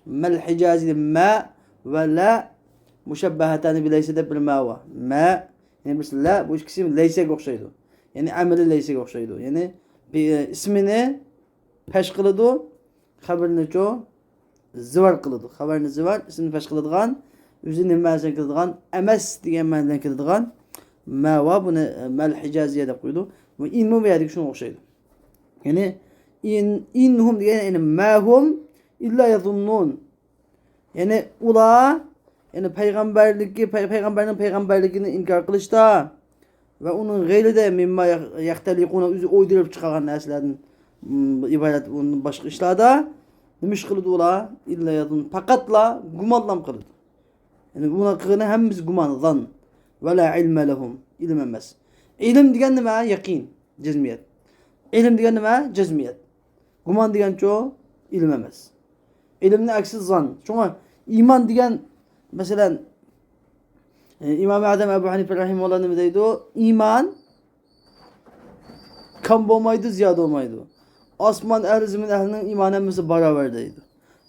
مەل ھىجازى مە ۋە لە مۇشەببەھەتانى بىلەيسە دەپ بىر مە بار. مە، يەنە بىرسى لە، بۇ ئىككىسى لەيسەگە ئوخشايدۇ. يەنى ئەمەلىي لەيسەگە ئوخشايدۇ. يەنى بىر، ئىسمىنى پەش قىلىدۇ، خەۋەرنىچۇ؟ زىۋار قىلىدۇ. خەۋەرنى زىۋار، ئىسىمنى پەش قىلىدىغان، ئۆزى نېمە مەنىسىدىن كېلىدىغان؟ ئەمەس دېگەن مەنىدىن كېلىدىغان. مەۋا بۇنى، ئە، مەل ھىجازىيە دەپ قويىدۇ. بۇ ئىنمۇ بۇ يەردىكى شۇنىڭغا ئوخشايدۇ. يەنى، ئىن، ئىنھۇم دېگەن، يەنى، مەھۇم ئىللا يەزۇننۇن. يەنى ئۇلار، يەنى پەيغەمبەرلىكى، پەي-، پەيغەمبەرنىڭ پەيغەمبەرلىكىنى ئىنكار قىلىشتا ۋە ئۇنىڭ غەيرىدە مىمما يەخ-، يەختەلىقۇنە، ئۆزى ئويدۇرۇپ چىقارغان نەرسىلەردىن، م، ئىبارەت ئۇندىن باشقا ئىشلاردا نېمە ئىش قىلىدۇ ئۇلار؟ ئىللا يەزۇن، پەقەتلا گۇمانلام قىلىدۇ. يەنى بۇنىڭ قىلغىنى ھەممىسى گۇمان، زان. ۋە لا ئىلمە لەھۇم، ئىلىم ئەمەس. ئىلىم دېگەن نېمە؟ يەقىن، جەزمىيەت. ئىلىم دېگەن نېمە؟ جەزمىيەت. گۇمان دېگەنچۇ؟ ئىلىم ئەمەس. ئىلىمنىڭ ئەكسى زان. شۇڭا ئىمان دېگەن، مەسىلەن، ئى، ئىمام ئەزەم ئەبۇ ھەنىفە رەھىمەھۇللا نېمە دەيدۇ؟ ئىمان كام بولمايدۇ، زىيادە بولمايدۇ. ئاسمان ئەھلى، زېمىن ئەھلىنىڭ ئىمانى ھەممىسى باراۋەر دەيدۇ.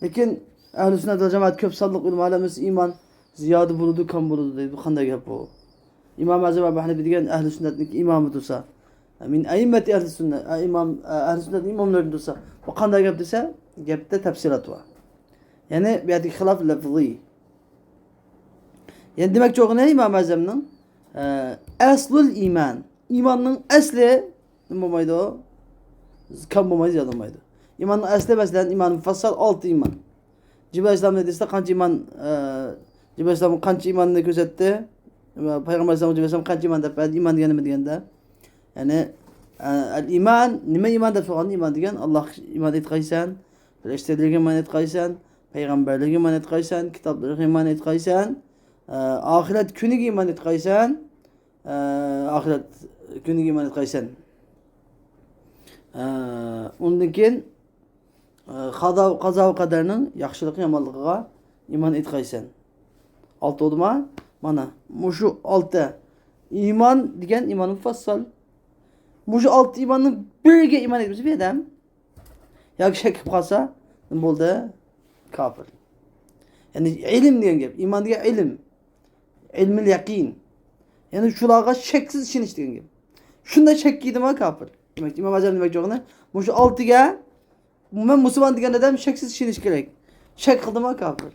لېكىن ئەھلى سۈننەت ۋە جامائەت كۆپ سانلىق ئۆلىمالار ھەممىسى ئىمان زىيادە بولىدۇ، كام بولىدۇ دەيدۇ. بۇ قانداق گەپ بۇ؟ ئىمام ئەزەم ئەبۇ ھەنىفە دېگەن ئەھلى سۈننەتنىڭ ئىمامى تۇرسا، مىن ئەئىممەتى ئەھلى سۈننە، ئە، ئىمام، ئە، ئەھلى سۈننەتنىڭ ئىماملىرىدىن تۇرسا، بۇ قانداق گەپ دېسە، گەپتە تەپسىلات بار. يەنى بۇ يەردىكى خىلاف لەفزىي. يەنى دېمەكچى بولغىنى ئىمام ئەزەمنىڭ، ئە، ئەسلۇل ئىمان. ئىماننىڭ ئەسلى نېمە بولمايدۇ؟ كام بولمايدۇ، زىيادە بولمايدۇ. ئىماننىڭ ئەسلى، مەسىلەن، ئىمان مۇفەسسەل، ئالتە ئىمان. جىبرىل ئەلەيھىسسالام ھەدىستە قانچە ئىمان، ئە، جىبرىل ئەلەيھىسسالام قانچە ئىماننى كۆرسەتتى؟ پەيغەمبەر ئەلەيھىسسالام جىبرىل ئەلەيھىسسالام قانچە ئىمان دەپ بەردى؟ ئىمان دېگەن نېمە دېگەندە؟ يەنى، ئە، ئەل ئىمان، نېمە ئىمان دەپ سورىغاندا، ئىمان دېگەن، ئاللاھقا ئىمان ئېيتقايسەن، پەرىشتىلەرگە ئىمان ئېيتقايسەن، پەيغەمبەرلەرگە ئىمان ئېيتقايسەن، كىتابلارغا ئىمان ئېيتقايسەن، ئە، ئاخىرەت كۈنىگە ئىمان ئېيتقايسەن، ئە، ئاخىرەت كۈنىگە ئىمان ئېيتقايسەن. ئە، ئۇندىن كېيىن، ئە، قازا، قازا ۋە قەدەرنىڭ ياخشىلىقى، يامانلىقىغا ئىمان ئېيتقايسەن. ئالتە بولدىما؟ مانا، مۇشۇ ئالتە. ئىمان دېگەن ئىمان مۇفەسسەل. مۇشۇ ئالتە ئىماننىڭ بىرىگە ئىمان ئېيتمىسا بىر ئادەم، ياكى شەك قىلىپ قالسا، نېمە بولدى؟ كاپىر. يەنى ئىلىم دېگەن گەپ. ئىمان دېگەن ئىلىم. ئىلمىل يەقىن. يەنى شۇلارغا شەكسىز ئىشىنىش دېگەن گەپ. شۇنداق شەك كىردىما كاپىر. دېمەك، ئىمام ئەزەم دېمەكچى بولغىنى، مۇشۇ ئالتىگە، مەن مۇسۇلمان دېگەن ئادەم شەكسىز ئىشىنىش كېرەك. شەك قىلدىما كاپىر.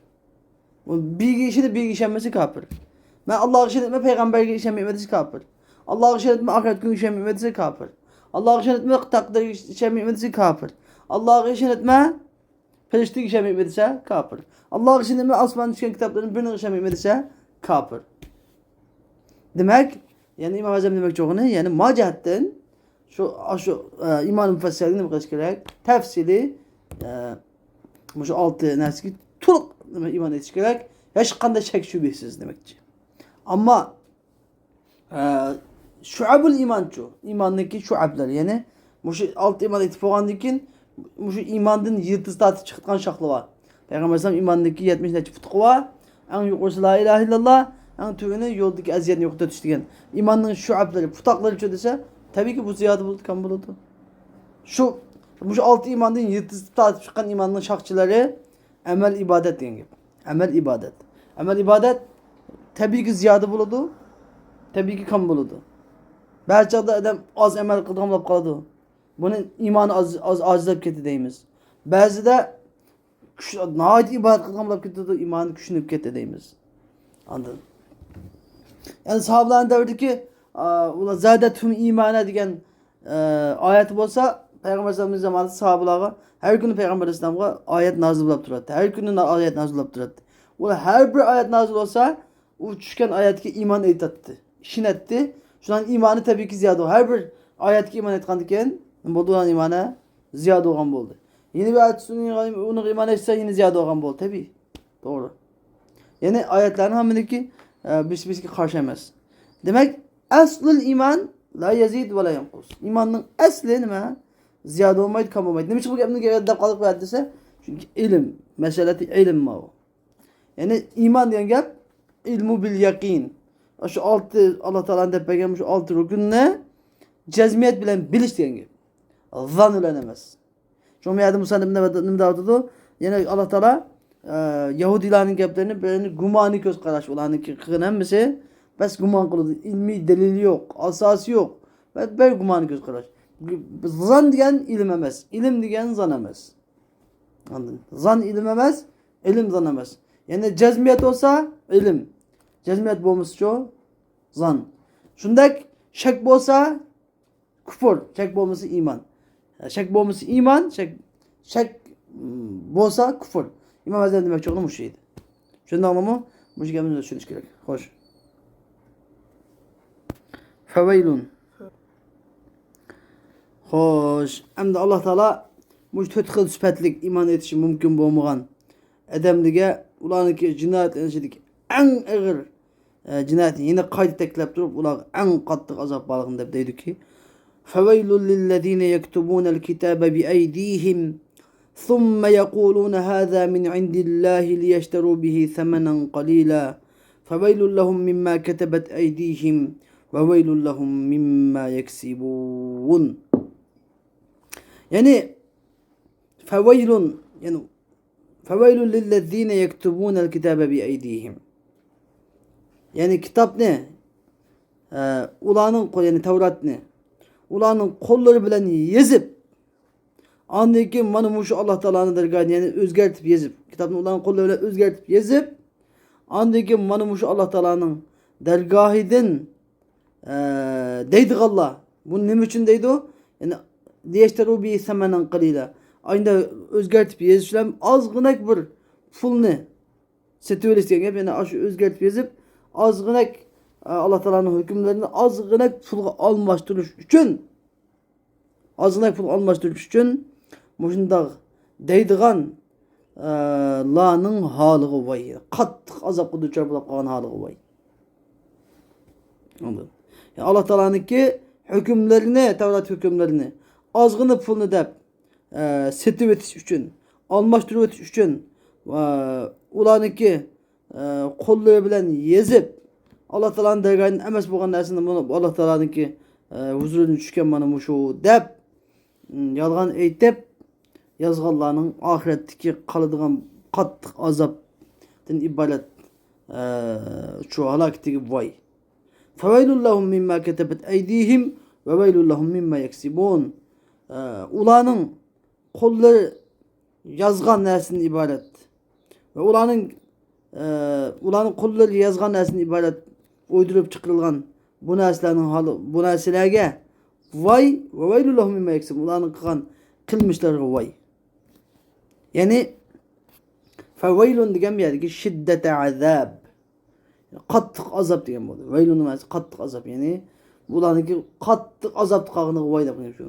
بىرىگە ئىشىنىپ، بىرىگە ئىشەنمىسە كاپىر. مەن ئاللاغا ئىشىنىپمەن، پەيغەمبەرگە ئىشەنمەيمەن دېسە كاپىر. ئاللاغا ئىشىنىپمەن، ئاخىرەت كۈنىگە ئىشەنمەيمەن دېسە كاپىر. ئاللاغا ئىشىنىپمەن، تەقدىرگە ئىشەنمەيمەن دېسە كاپىر. ئاللاغا ئىشىنىپمەن، پەرىشتىگە ئىشەنمەيمەن دېسە كاپىر. ئاللاغا ئىشىنىمەن، ئاسماندا چۈشكەن كىتابلارنىڭ بىرىنىڭ ئىشەنمەيمەن دېسە كاپىر. دېمەك، يەنى ئىمام ئەزەم دېمەكچى بولغىنى، يەنى ما جەھەتتىن شۇ، شۇ، ئە، ئىمان مۇفەسسەلگە نېمە قىلىش كېرەك؟ تەپسىلىي، ئە، مۇشۇ ئالتە نەرسىگە تولۇق نېمە ئىمان ئېيتىش كېرەك. ھېچقانداق شەك شۈبھىسىز دېمەكچى. ئەمما ئە، شۇئەبۇل ئىمانچۇ؟ ئىماننىڭكى شۇئەبلىرى، يەنى مۇشۇ ئالتە ئىمان ئېيتىپ بولغاندىن كېيىن، مۇشۇ ئىماندىن يىلتىز تارتىپ چىقىدىغان شاخلىرى بار. پەيغەمبەر ئەلەيھىسسالام ئىماننىڭكى يەتمىش نەچچە پۇتىقى بار. ئەڭ يۇقىرىسى لا ئىلاھە ئىللاللا، ئەڭ تۆۋىنى يولدىكى ئەزىيەتنى يوقىتىۋېتىش دېگەن. ئىماننىڭ شۇئەبلىرى، پۇتاقلىرىچۇ دېسە، تەبىئىيكى بۇ زىيادە بولىدۇ، كام بولىدۇ. شۇ، مۇشۇ ئالتە ئىماندىن يىلتىز تارتىپ چىققان ئىماننىڭ شاخچىلىرى ئەمەل ئىبادەت دېگەن گەپ. ئەمەل ئىبادەت. ئەمەل ئىبادەت تەبىئىيكى زىيادە بولىدۇ، تەبىئىيكى كام بولىدۇ. بەزى چاغدا ئادەم ئاز ئەمەل قىلىدىغان بولۇپ قالىدۇ. بۇنى ئىمانى ئاز، ئاز، ئاجىزلاپ كەتتى دەيمىز. بەزىدە كۈچ، ناھايىتى ئىبادەت قىلىدىغان بولۇپ كېتىدۇ، ئىمانى كۈچىنىپ كەتتى دەيمىز. ئاندىن، يەنى ساھابىلەرنىڭ دەۋرىدىكى، ئا، ئۇلار زادەتھۇم ئىمانا دېگەن ئە، ئايەتى بولسا، پەيغەمبەر ئەلەيھىسسالامنىڭ زامانىدا ساھابىلارغا ھەر كۈنى پەيغەمبەر ئەلەيھىسسالامغا ئايەت نازىل بولۇپ تۇراتتى. ھەر كۈنى نا-، ئايەت نازىل بولۇپ تۇراتتى. ئۇلار ھەر بىر ئايەت نازىل بولسا، ئۇ چۈشكەن ئايەتكە ئىمان ئېيتاتتى، ئىشىنەتتى. شۇنىڭ ئىمانى تەبىئىيكى زىيادە بولىدۇ. ھەر بىر ئايەتكە ئىمان ئېيتقاندىن كېيىن نېمە بولدى؟ ئۇلارنىڭ ئىمانى زىيادە بولغان بولدى. يەنە بىر ئايەت ئۈستىدىن ئۇنىڭغا ئىمان ئېيتسا، يەنە زىيادە بولغان بولدى، تەبىئىي. توغرا. يەنى ئايەتلەرنىڭ ھەممىنىڭكى، ئە، بىرسى بىرسىگە قارشى ئەمەس. دېمەك، ئەسلۇل ئىمان لا يەزىد ۋە لا يەنقۇس. ئىماننىڭ ئەسلى نېمە؟ زىيادە بولمايدۇ، كام بولمايدۇ. نېمە ئۈچۈن بۇ گەپنى دەپ قالدۇق بۇ يەردە دېسە، چۈنكى ئىلىم، مەسىلىتى ئىلىم ماۋۇ. يەنى ئىمان دېگەن گەپ ئىلمۇ بىل يەقىن. شۇ ئالتە، ئاللا تائالانىڭ دەپ بەرگەن شۇ ئالتە رۇكۇننى جەزمىيەت بىلەن بىلىش دېگەن گەپ. زان بىلەن ئەمەس. شۇڭا بۇ يەردە مۇسەننىپ نېمە، نېمە دەۋاتىدۇ؟ يەنە ئاللا تائالا، ئە، يەھۇدىيلارنىڭ گەپلىرىنى بىرىنى گۇمانىي كۆز قاراش، ئۇلارنىڭكى قىلغان ھەممىسى بەس گۇمان قىلىدۇ. ئىلمىي دەلىلى يوق، ئاساسى يوق. بەس بىر گۇمانىي كۆز قاراش. زان دېگەن ئىلىم ئەمەس، ئىلىم دېگەن زان ئەمەس. ئاندىن زان ئىلىم ئەمەس، ئىلىم زان ئەمەس. يەنى جەزمىيەت بولسا ئىلىم، جەزمىيەت بولمىسىچۇ زان. شۇنداق شەك بولسا كۇفۇر، شەك بولمىسا ئىمان. شەك بولمىسا ئىمان، شەك، شەك، م، بولسا كۇفۇر. ئىمام ئەزھەر دېمەكچى بولغىنى مۇشۇ ئىدى. چۈشەندىڭلارمۇ؟ مۇشۇ گەپنى چۈشىنىش كېرەك. خوش. فويل. خوش. ئەمدى ئاللا تائالا مۇشۇ تۆت خىل سۈپەتلىك ئىمان ئېيتىشى مۇمكىن بولمىغان ئادەملەرگە، ئۇلارنىڭكى جىنايەتلىرىنىڭ ئىچىدىكى ئەڭ ئېغىر، ئە، جىنايەتنى يەنە قايتا تەكىتلەپ تۇرۇپ، ئۇلارغا ئەڭ قاتتىق ئازاب بارلىقىنى دەپ دەيدۇكى، فويل للذين يكتبون الكتاب بأيديهم ثم يقولون هذا من عند الله ليشتروا به ثمنا قليلا فويل لهم مما كتبت أيديهم وويل لهم مما يكسبون. يەنى فويل، يەنى فويل للذين يكتبون الكتاب بأيديهم. يەنى كىتابنى، ئە، ئۇلارنىڭ قول-، يەنى تەۋراتنى ئۇلارنىڭ قوللىرى بىلەن يېزىپ، ئاندىن كېيىن مانا مۇشۇ ئاللا تائالانىڭ دەرگاھىدىن، يەنى ئۆزگەرتىپ يېزىپ، كىتابنى ئۇلارنىڭ قوللىرى بىلەن ئۆزگەرتىپ يېزىپ، ئاندىن كېيىن مانا مۇشۇ ئاللا تائالانىڭ دەرگاھىدىن، ئە، دەيدىغانلار. بۇنى نېمە ئۈچۈن دەيدۇ؟ يەنى ليشتروا به ثمنا قليلا. ئاينىدا ئۆزگەرتىپ يېزىش بىلەن ئازغىنەك بىر پۇلنى سېتىۋېلىش دېگەن گەپ. يەنى ئاشۇ ئۆزگەرتىپ يېزىپ، ئازغىنەك، ئە، ئاللا تائالانىڭ ھۆكۈملىرىنى ئازغىنەك پۇلغا ئالماشتۇرۇش ئۈچۈن، ئازغىنە پۇل ئالماشتۇرۇش ئۈچۈن مۇشۇنداق دەيدىغان، ئە، لارنىڭ ھالىغا ۋاي، قاتتىق ئازابقا دۇچار بولۇپ قالغان ھالىغا ۋاي. ئاڭلىدىم. يەنى ئاللا تائالانىڭكى ھۆكۈملىرىنى، تەۋرات ھۆكۈملىرىنى ئازغىنە پۇلنى دەپ، ئە، سېتىۋېتىش ئۈچۈن، ئالماشتۇرۇۋېتىش ئۈچۈن، ئە، ئۇلارنىڭكى ئە، قوللىرى بىلەن يېزىپ، ئاللا تائالانىڭ دەرگاھىدىن ئەمەس بولغان نەرسىنى بۇ ئاللا تائالانىڭكى، ئە، ھۇزۇرىدىن چۈشكەن مانا مۇشۇ دەپ، م، يالغان ئېيتىپ يازغانلارنىڭ ئاخىرەتتىكى قالىدىغان قاتتىق ئازابتىن ئىبارەت، ئە، شۇ ھالاكىتىگە ۋاي. فويل لهم مما كتبت أيديهم وويل لهم مما يكسبون. ئە، ئۇلارنىڭ قوللىرى يازغان نەرسىدىن ئىبارەت ۋە ئۇلارنىڭ، ئە، ئۇلارنىڭ قوللىرى يازغان نەرسىدىن ئىبارەت ئويدۇرۇپ چىقىرىلغان بۇ نەرسىلەرنىڭ ھالى، بۇ نەرسىلەرگە ۋاي، وويل لهم مما يكسبون، ئۇلارنىڭ قىلغان قىلمىشلىرىغا ۋاي. يەنى فويل دېگەن بۇ يەردىكى شىددەتە ئازاب. قاتتىق ئازاب دېگەن بولدى. ۋەيلۇننىڭ مەنىسى قاتتىق ئازاب. يەنى بۇلارنىڭكى قاتتىق ئازابتا قالغىنىغا ۋاي دەپ شۇ.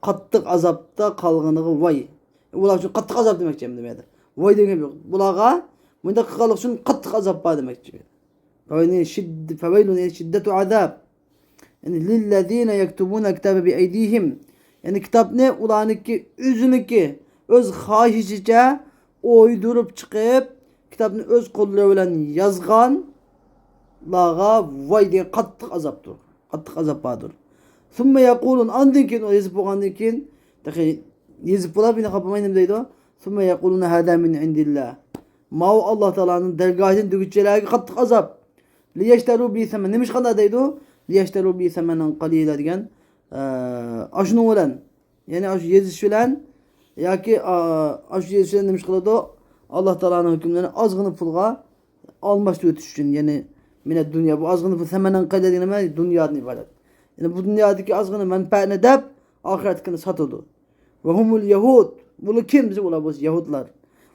قاتتىق ئازابتا قالغىنىغا ۋاي. ئۇلار ئۈچۈن قاتتىق ئازاب دېمەكچى ئەمدى بۇ يەردە. ۋاي دېگەن يوق. بۇلارغا بۇنداق قىلغانلىقى ئۈچۈن قاتتىق ئازاب بار دېمەكچى. فويل، شىدد-، فويل، شىددەتۇ ئازاب. يەنى للذين يكتبون الكتاب بأيديهم. يەنى كىتابنى ئۇلارنىڭكى ئۆزىنىڭكى، ئۆز خاھىشىچە ئويدۇرۇپ چىقىپ، كىتابنى ئۆز قوللىرى بىلەن يازغانلارغا ۋاي دېگەن قاتتىق ئازابتۇر. قاتتىق ئازاب باردۇر. ثم يقولون، ئاندىن كېيىن، ئۇ يېزىپ بولغاندىن كېيىن، تېخى يېزىپ بولاپ يەنە خاپىماي نېمە دەيدۇ؟ ثم يقولون هذا من عند الله. ماۋۇ ئاللا تائالانىڭ دەرگاھىدىن دېگۈچىلەرگە قاتتىق ئازاب. ليشتروا به ثمنا، نېمىشقا دەيدۇ؟ ليشتروا به ثمنا قليلا دېگەن، ئە، ئاشۇنىڭ بىلەن، يەنى ئاشۇ يېزىش بىلەن ياكى، ئا، ئاشۇ يېزىش بىلەن نېمە ئىش قىلىدۇ؟ ئاللا تائالانىڭ ھۆكۈملىرىنى ئازغىنا پۇلغا ئالماشتۇرۇۋېتىش ئۈچۈن، يەنى مىنە دۇنيا، بۇ ئازغىنا پۇل، ثمنا قليلا دېگىنى نېمە؟ دۇنيادىن ئىبارەت. يەنى بۇ دۇنيادىكى ئازغىنا مەنپەئەتنى دەپ، ئاخىرەتتىكىنى ساتىدۇ. وهم اليهود. بۇلار كىم؟ دېسە، ئۇلار بولسا يەھۇدلار.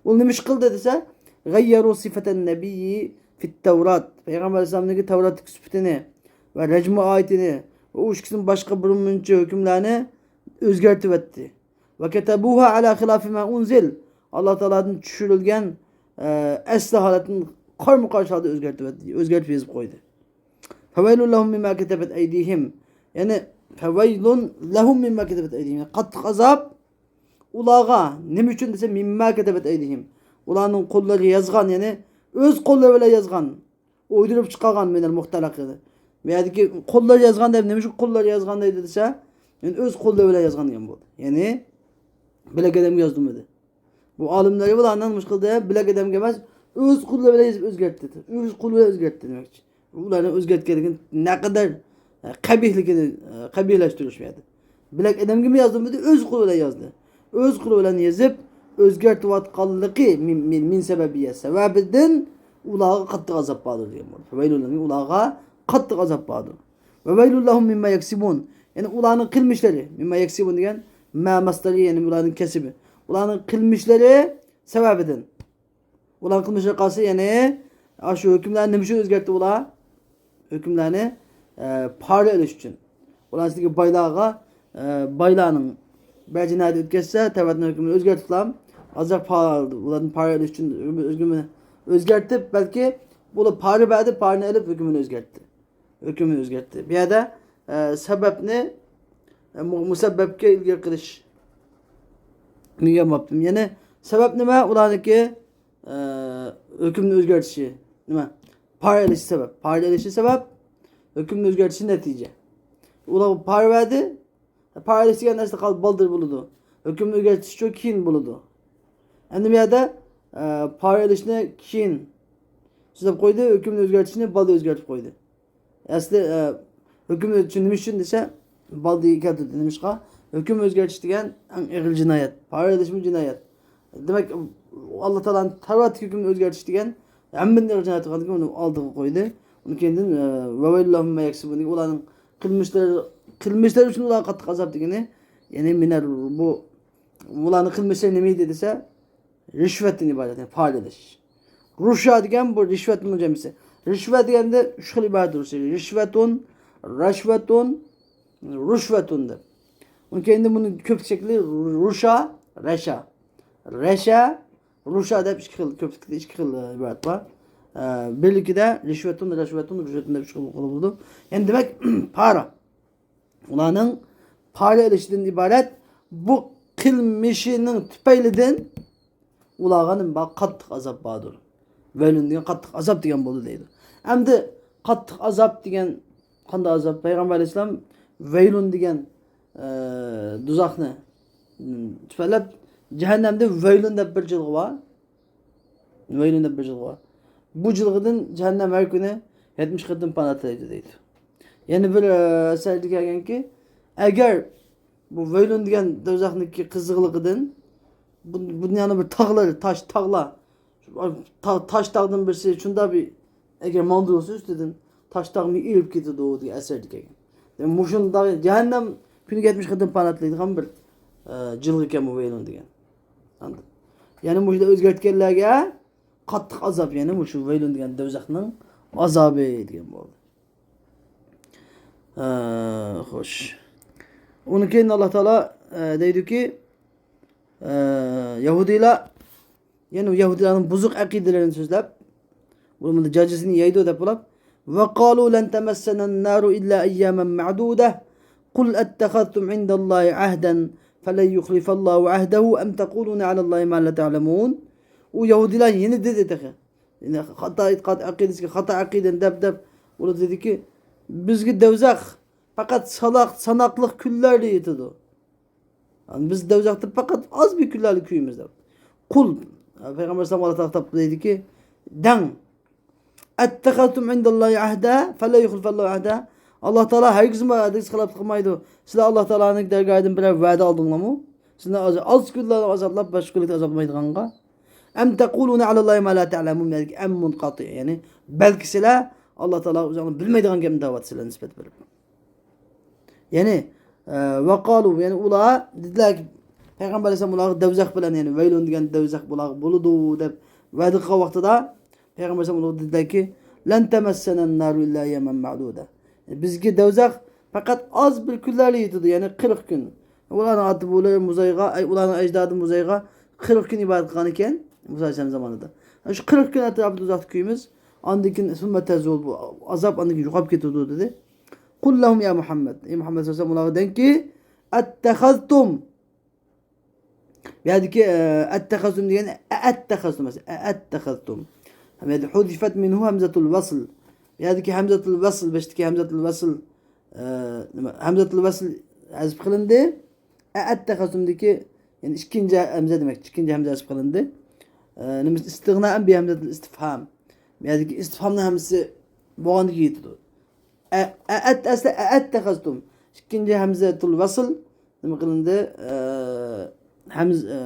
ئۇ نېمە ئىش قىلدى دېسە، غيروا صفة النبي في التوراة. پەيغەمبەر ئەلەيھىسسالامنىڭكى تەۋراتتىكى سۈپىتىنى ۋە رەجمە ئايىتىنى ۋە ئۇ ئىككىسىدىن باشقا بىر مۇنچە ھۆكۈملەرنى ئۆزگەرتىۋەتتى. وكتبوها على خلاف ما أنزل. ئاللا تائالادىن چۈشۈرۈلگەن، ئە، ئەسلى ھالەتتىن قارمۇ قارشى ھالدا ئۆزگەرتىۋەتتى، ئۆزگەرتىپ يېزىپ قويدى. فويل لهم مما كتبت أيديهم. يەنى فويل لهم مما كتبت أيديهم. يەنى قاتتىق ئازاب ئۇلارغا. نېمە ئۈچۈن دېسە، مما كتبت أيديهم. ئۇلارنىڭ قوللىرى يازغان، يەنى ئۆز قوللىرى بىلەن يازغان. ئويدۇرۇپ چىقارغان من المختلق. بۇ يەردىكى قوللىرى يازغان دەپ، نېمە ئۈچۈن قوللىرى يازغان دەيدۇ دېسە، يەنى ئۆز قوللىرى بىلەن يازغان دېگەن بولدى. يەنى بىلەك ئادەمگە يازدۇرمىدى. بۇ ئالىملەر بۇلارنىڭ مۇشۇ قىلدى، بىلەك ئادەمگە ئەمەس، ئۆز قوللىرى بىلەن يېزىپ ئۆزگەرتتى. ئۆز قولى بىلەن ئۆزگەرتتى دېمەكچى. ئۇلارنىڭ ئۆزگەرتكەنلىكىنى نەقەدەر، ئە، قەبىھلىكىنى، ئە، قەبىھلەشتۈرۈش بۇ يەردە. بىلەك ئادەمگىمۇ يازدۇرمىدى، ئۆز قولى بىلەن يازدى. ئۆز قولى بىلەن يېزىپ، ئۆزگەرتىۋاتقانلىقى مىن، مىن، مىن سەۋەبىيە سەۋەبىدىن ئۇلارغا قاتتىق ئازاب باردۇر دېگەن بولىدۇ. فَوَيْلٌ لَهُمْ، ئۇلارغا قاتتىق ئازاب باردۇر. وَوَيْلٌ لَهُمْ مِمَّا يَكْسِبُونَ. يەنى ئۇلارنىڭ قىلمىشلىرى، مىمما يەكسىبۇن دېگەن مە مەسدەرى، يەنى ئۇلارنىڭ كەسىبى. ئۇلارنىڭ قىلمىشلىرى سەۋەبىدىن. ئۇلارنىڭ قىلمىشلىرى قالسا، يەنى شۇ ھۆكۈملەرنى نېمە ئۈچۈن ئۆزگەرتتى ئۇلار؟ ھۆكۈملەرنى، ئە، پارا ئېلىش ئۈچۈن. ئۇلار ئىچىدىكى بايلارغا، ئە، بايلارنىڭ بىر جىنايەت ئۆتكەزسە، تەۋەتنىڭ ھۆكمىنى ئۆزگەرتىپلا، ئازراق پارا، ئۇلاردىن پارا ئېلىش ئۈچۈن ھۆكمىنى ئۆزگەرتىپ، بەلكى بۇلار پارا بەردى، پارىنى ئېلىپ ھۆكمىنى ئۆزگەرتتى. ھۆكمىنى ئۆزگەرتتى. بۇ يەردە، ئە، سەۋەبنى، ئە، مۇ-، مۇسەببەپكە ئىلگىرى قىلىش. يەنى سەۋەب نېمە؟ ئۇلارنىڭكى، ئە، ھۆكۈمنى ئۆزگەرتىشى. نېمە؟ پارا ئېلىشى سەۋەب. پارا ئېلىشى سەۋەب، ھۆكۈمنى ئۆزگەرتىشى نەتىجە. ئۇلار پارا بەردى، پارا ئېلىش دېگەن ئەسلى قال-، بالدۇر بولىدۇ. ھۆكۈمنى ئۆزگەرتىشچۇ كېيىن بولىدۇ. ئەمدى بۇ يەردە، ئە، پارا ئېلىشنى كېيىن سۆزلەپ قويدى، ھۆكۈمنى ئۆزگەرتىشنى بالدۇر ئۆزگەرتىپ قويدى. ئەسلى، ئە، ھۆكۈمنى ئۈچۈن نېمە ئۈچۈن دېسە، بالدۇر كەلتۈردى. نېمىشقا؟ ھۆكۈم ئۆزگەرتىش دېگەن ئەڭ ئېغىر جىنايەت. پارا ئېلىشمۇ جىنايەت. دېمەك، ئاللا تائالانىڭ تەۋراتتىكى ھۆكۈمنى ئۆزگەرتىش دېگەن ھەممىدىن ئېغىر جىنايەت قىلغاندىكىن ئۇنى ئالدىغا قويدى. ئۇنىڭ كېيىندىن، ئە، وَوَيْلٌ لَهُمْ مِمَّا يَكْسِبُونَ دېگەن ئۇلارنىڭ قىلمىشلىرى، قىلمىشلىرى ئۈچۈن ئۇلارغا قاتتىق ئازاب دېگىنى، يەنى مىنەر بۇ، ئۇلارنىڭ قىلمىشلىرى نېمە ئىدى دېسە، رىشۋەتتىن ئىبارەت، يەنى پارا ئېلىش. رۇشا دېگەن بۇ رىشۋەتنىڭ جەمئىسى. رىشۋەت دېگەندە ئۈچ خىل ئىبارەت بولۇشى. رىشۋەتۇن، رەشۋەتۇن، رۇشۋەتۇن دەپ. ئۇنىڭ كەينىدە بۇنىڭ كۆپلۈك شەكلى رۇشا، رەشا. رەشە، رۇشا دەپ ئىككى خىل، كۆپلۈكتە ئىككى خىل ئىبارەت بار. ئە، بىرلىكىدە رىشۋەتۇن، رەشۋەتۇن، رۇشۋەتۇن دەپ ئىككى خىل قىلىپ بولىدۇ. يەنى دېمەك، پارا. ئۇلارنىڭ پارا ئېلىشىدىن ئىبارەت بۇ قىلمىشىنىڭ تۈپەيلىدىن ئۇلارغا نېمە بار؟ قاتتىق ئازاب باردۇر. ۋەيلۇن دېگەن قاتتىق ئازاب دېگەن بولدى دەيدۇ. ئەمدى قاتتىق ئازاب دېگەن قانداق ئازاب؟ پەيغەمبەر ئەلەيھىسسالام ۋەيلۇن دېگەن، ئە، دوزاخنى، م، تۈپەيلەپ جەھەننەمدە ۋەيلۇن دەپ بىر جىلغا بار. ۋەيلۇن دەپ بىر جىلغا بار. بۇ جىلغىدىن جەھەننەم ھەر كۈنى يەتمىش قېتىم پانا تىلەيدۇ دەيدۇ. يەنە بىر، ئە، ئەسەردە كەلگەنكى، ئەگەر بۇ ۋەيلۇن دېگەن دوزاخنىڭكى قىزىقلىقىدىن بۇ، بۇنى يەنە بىر تاغلار، تاش، تاغلار، تا-، تاش تاغدىن بىرسى شۇنداق بىر، ئەگەر ماڭدۇرۇلسا ئۈستىدىن، تاش تاغنى ئېلىپ كېتىدۇ دېگەن ئەسەردە كەلگەن. دېمەك، مۇشۇنداق جەھەننەم كۈنىگە يەتمىش قېتىم پانا تىلەيدىغان بىر، ئە، جىلغا ئىكەن بۇ ۋەيلۇن دېگەن. ئاندىن يەنە مۇشۇنى ئۆزگەرتكەنلەرگە قاتتىق ئازاب، يەنى مۇشۇ ۋەيلۇن دېگەن دوزاخنىڭ ئازابى دېگەن بولدى. ئە، خوش. ئۇنىڭ كېيىن ئاللا تائالا، ئە، دەيدۇكى، ئە، يەھۇدىيلار، يەنى يەھۇدىيلارنىڭ بۇزۇق ئەقىدىلىرىنى سۆزلەپ، بۇ مۇنداق جاجىسىنى يەيدۇ دەپ بولۇپ، وَقَالُوا لَنْ تَمَسَّنَا النَّارُ إِلَّا أَيَّامًا مَعْدُودَةً قُلْ أَتَّخَذْتُمْ عِنْدَ اللَّهِ عَهْدًا فَلَنْ يُخْلِفَ اللَّهُ عَهْدَهُ أَمْ تَقُولُونَ عَلَى اللَّهِ مَا لَا تَعْلَمُونَ. ئۇ يەھۇدىيلار يەنە دېدى تېخى. يەنى خاتا ئېتىقاد، ئەقىدىسىگە خاتا ئەقىدىنى دەپ، دەپ، ئۇلار دېدىكى، بىزگە دوزاخ پەقەت ساناق-، ساناقلىق كۈنلەردە يېتىدۇ. يەنى بىز دوزاختا پەقەت ئاز بىر كۈنلەرلا كۆيىمىز دەپ. قۇل، پەيغەمبەر ئەلەيھىسسالام ئاللا تائالا دەيدىكى، دەڭ، أَتَّخَذْتُمْ عِنْدَ اللَّهِ عَهْدًا فَلَنْ يُخْلِفَ اللَّهُ عَهْدَهُ. ئاللا تائالا ھەرگىزمۇ ھەدىسكە خىلاپلىق قىلمايدۇ. سىلەر ئاللا تائالانىڭ دەرگاھىدىن بىرەر ۋەدە ئالدىڭلارمۇ؟ سىلەرنى ئاز، ئاز كۈنلەرلا ئازابلاپ، باشقا كۈنلەردە ئازابلىمايدىغانغا. أَمْ تَقُولُونَ عَلَى اللَّهِ مَا لَا تَعْلَمُونَ. بەلكى أَمْ مُنْقَطِعٌ، يەنى بەلكى سىلەر ئاللا تائالا ئۆزۈڭلار بىلمەيدىغان گەپنى دەۋاتىسىلەر نىسبەت بېرىپ. يەنى، ئە، وَقَالُوا، يەنى ئۇلار دېدىلەركى، پەيغەمبەر ئەلەيھىسسالام ئۇلارغا دوزاخ بىلەن، يەنى ۋەيلۇن دېگەن دوزاخ بۇلارغا بولىدۇ دەپ ۋەدە قىلغان ۋاقتىدا، پەيغەمبەر ئەلەيھىسسالام ئۇلارغا دېدىلەركى، لَنْ تَمَسَّنَا النَّارُ إِلَّا أَيَّامًا مَعْدُودَةً. بىزگە دوزاخ پەقەت ئاز بىر كۈنلەرلا يېتىدۇ، يەنى قىرىق كۈن. ئۇلارنىڭ ئاتا-بوۋىلىرى مۇزايغا، ئەي، ئۇلارنىڭ ئەجدادى مۇزايغا قىرىق كۈن ئىبادەت قىلغان ئىكەن، مۇسا ئەلەيھىسسالام زامانىدا. شۇ قىرىق كۈن ئەتراپىدا دوزاختا كۆيىمىز. ئاندىن كېيىن ثُمَّ تَزُولُ، بۇ ئازاب ئاندىن كېيىن يوقاپ كېتىدۇ، دېدى. قُلْ لَهُمْ يَا مُحَمَّدُ، ئەي مۇھەممەد سەللەللاھۇ ئەلەيھى ۋەسەللەم، ئۇلارغا دەڭكى، أَتَّخَذْتُمْ، بۇ يەردىكى، ئە، أَتَّخَذْتُمْ دېگەن، أَأَتَّخَذْتُمْ، أَأَتَّخَذْتُمْ. ھەم يەردە حُذِفَتْ مِنْهُ هَمْزَةُ الْوَصْلِ. بۇ يەردىكى ھەمزەتۇل ۋەسل، بېشىدىكى ھەمزەتۇل ۋەسل، ئە، نېمە، ھەمزەتۇل ۋەسل ھەزىپ قىلىندى. أَأَتَّخَذْتُمْدىكى، يەنى ئىككىنچى ھەمزە دېمەك، ئىككىنچى ھەمزە ھەزىپ قىلىندى. ئە، نېمە، استغناء بهمزة الاستفهام. بۇ يەردىكى ئىستىفھامنىڭ ھەمزىسى بولغاندىكىن يېتىدۇ. ئە، ئەئەت ئەسلى ئەئەتتەخەزتۇم. ئىككىنچى ھەمزەتۇل ۋەسل نېمە قىلىندى؟ ئە، ھەمز-، ئە،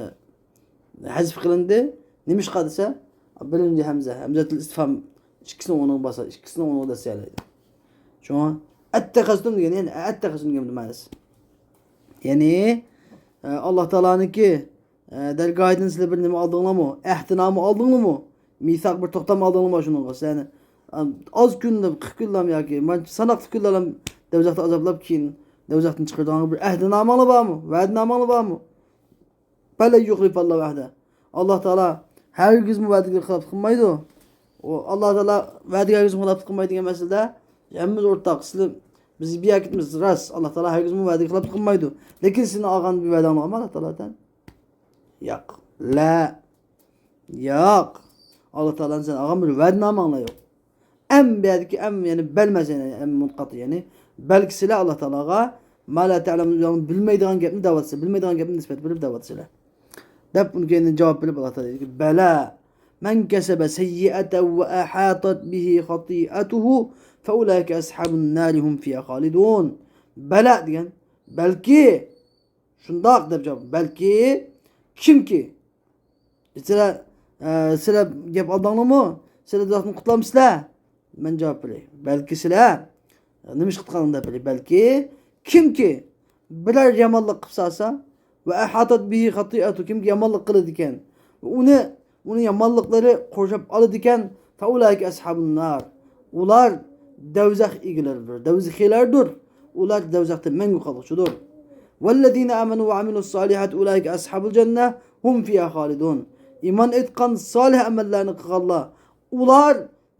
ھەزپ قىلىندى. نېمىشقا دېسە، بىرىنچى ھەمزە، ھەمزەتۇل ئىستىفھام ئىككىسىنىڭ ئورنىغا باسا، ئىككىسىنىڭ ئورنىغا دەسسەلەيدۇ. شۇڭا ئەتتەخەزتۇم دېگەن، يەنى ئەتتەخەزتۇم دېگەن مەنىسى. يەنى، ئە، ئاللا تائالانىڭكى، ئە، دەرگاھىدىن سىلەر بىر نېمە ئالدىڭلارمۇ؟ ئەھدىنامە ئالدىڭلارمۇ؟ مىساق، بىر توختام ئالدىڭلارمۇ شۇنىڭغا؟ سىلەرنى، ئە، ئاز كۈنلەر، قىرىق كۈنلەرمۇ ياكى مانچە ساناقلىق كۈنلەرلا دوزاختا ئازابلاپ، كېيىن دوزاختىن چىقىرىدىغان بىر ئەھدىنامىڭلار بارمۇ؟ ۋەدىنامىڭلار بارمۇ؟ فَلَنْ يُخْلِفَ اللَّهُ عَهْدَهُ. ئاللا تائالا ھەرگىزمۇ ۋەدىگە خىلاپلىق قىلمايدۇ. ئۇ ئاللا تائالا ۋەدىگە ھەرگىزمۇ خىلاپلىق قىلمايدۇ دېگەن مەسىلىدە ھەممىمىز ئورتاق. سىلەر، بىز بۇ يەرگە كېتىمىز، راست. ئاللا تائالا ھەرگىزمۇ ۋەدىگە خىلاپلىق قىلمايدۇ. لېكىن سېنىڭ ئالغان بىر ۋەدەڭ بارمۇ ئاللا تائالادىن؟ ياق. لا. ياق. ئاللا تائالادىن سەن ئالغان بىر ۋەدىنامەڭلار يوق. ئەم بۇ يەردىكى ئەم، يەنى بەل مەسىلە، يەنى ئەم مۇنقەتى، يەنى بەلكى سىلەر ئاللا تائالاغا ما لا تەئلەمۇن، بىلمەيدىغان گەپنى دەۋاتىسىلەر، بىلمەيدىغان گەپنى نىسبەت بېرىپ دەۋاتىسىلەر. دەپ ئۇنىڭ كەينىدىن جاۋاب بېرىپ ئاللا تائالا دەيدىكى، بەلە مەن كەسەبە سەييئەتەن ۋە ئەھاتەت بىھى خەتىئەتۇھۇ فەئۇلائىكە ئەسھابۇن نارى ھۇم فىھا خالىدۇن. بەلە دېگەن، بەلكى، شۇنداق دەپ جاۋاب، بەلكى، كىمكى سىلەر، ئە، سىلەر گەپ ئالدىڭلارمۇ؟ سىلەر دوزاختىن قۇتۇلامسىلەر؟ مەن جاۋاب بېرەي. بەلكى سىلەر، نېمە ئىش قىلغان دەپ بېرەي. بەلكى كىمكى بىرەر يامانلىق قىلىپ سالسا، ۋە ئەھاتەت بىھى خەتىئەتۇ، كىمكى يامانلىق قىلىدىكەن، ۋە ئۇنى، ئۇنى يامانلىقلىرى قورشاپ ئالىدىكەن، فەئۇلائىكە ئەسھابۇن نار. ئۇلار دوزاخ ئىگىلىرىدۇر، دوزىخىيلاردۇر. ئۇلار دوزاختا مەڭگۈ قالغۇچىدۇر. ۋەللەزىنە ئامەنۇ ۋە ئامىلۇس سالىھاتى ئۇلائىكە ئەسھابۇل جەننە ھۇم فىھا خالىدۇن. ئىمان ئېيتقان، سالىھ ئەمەللەرنى قىلغانلار، ئۇلار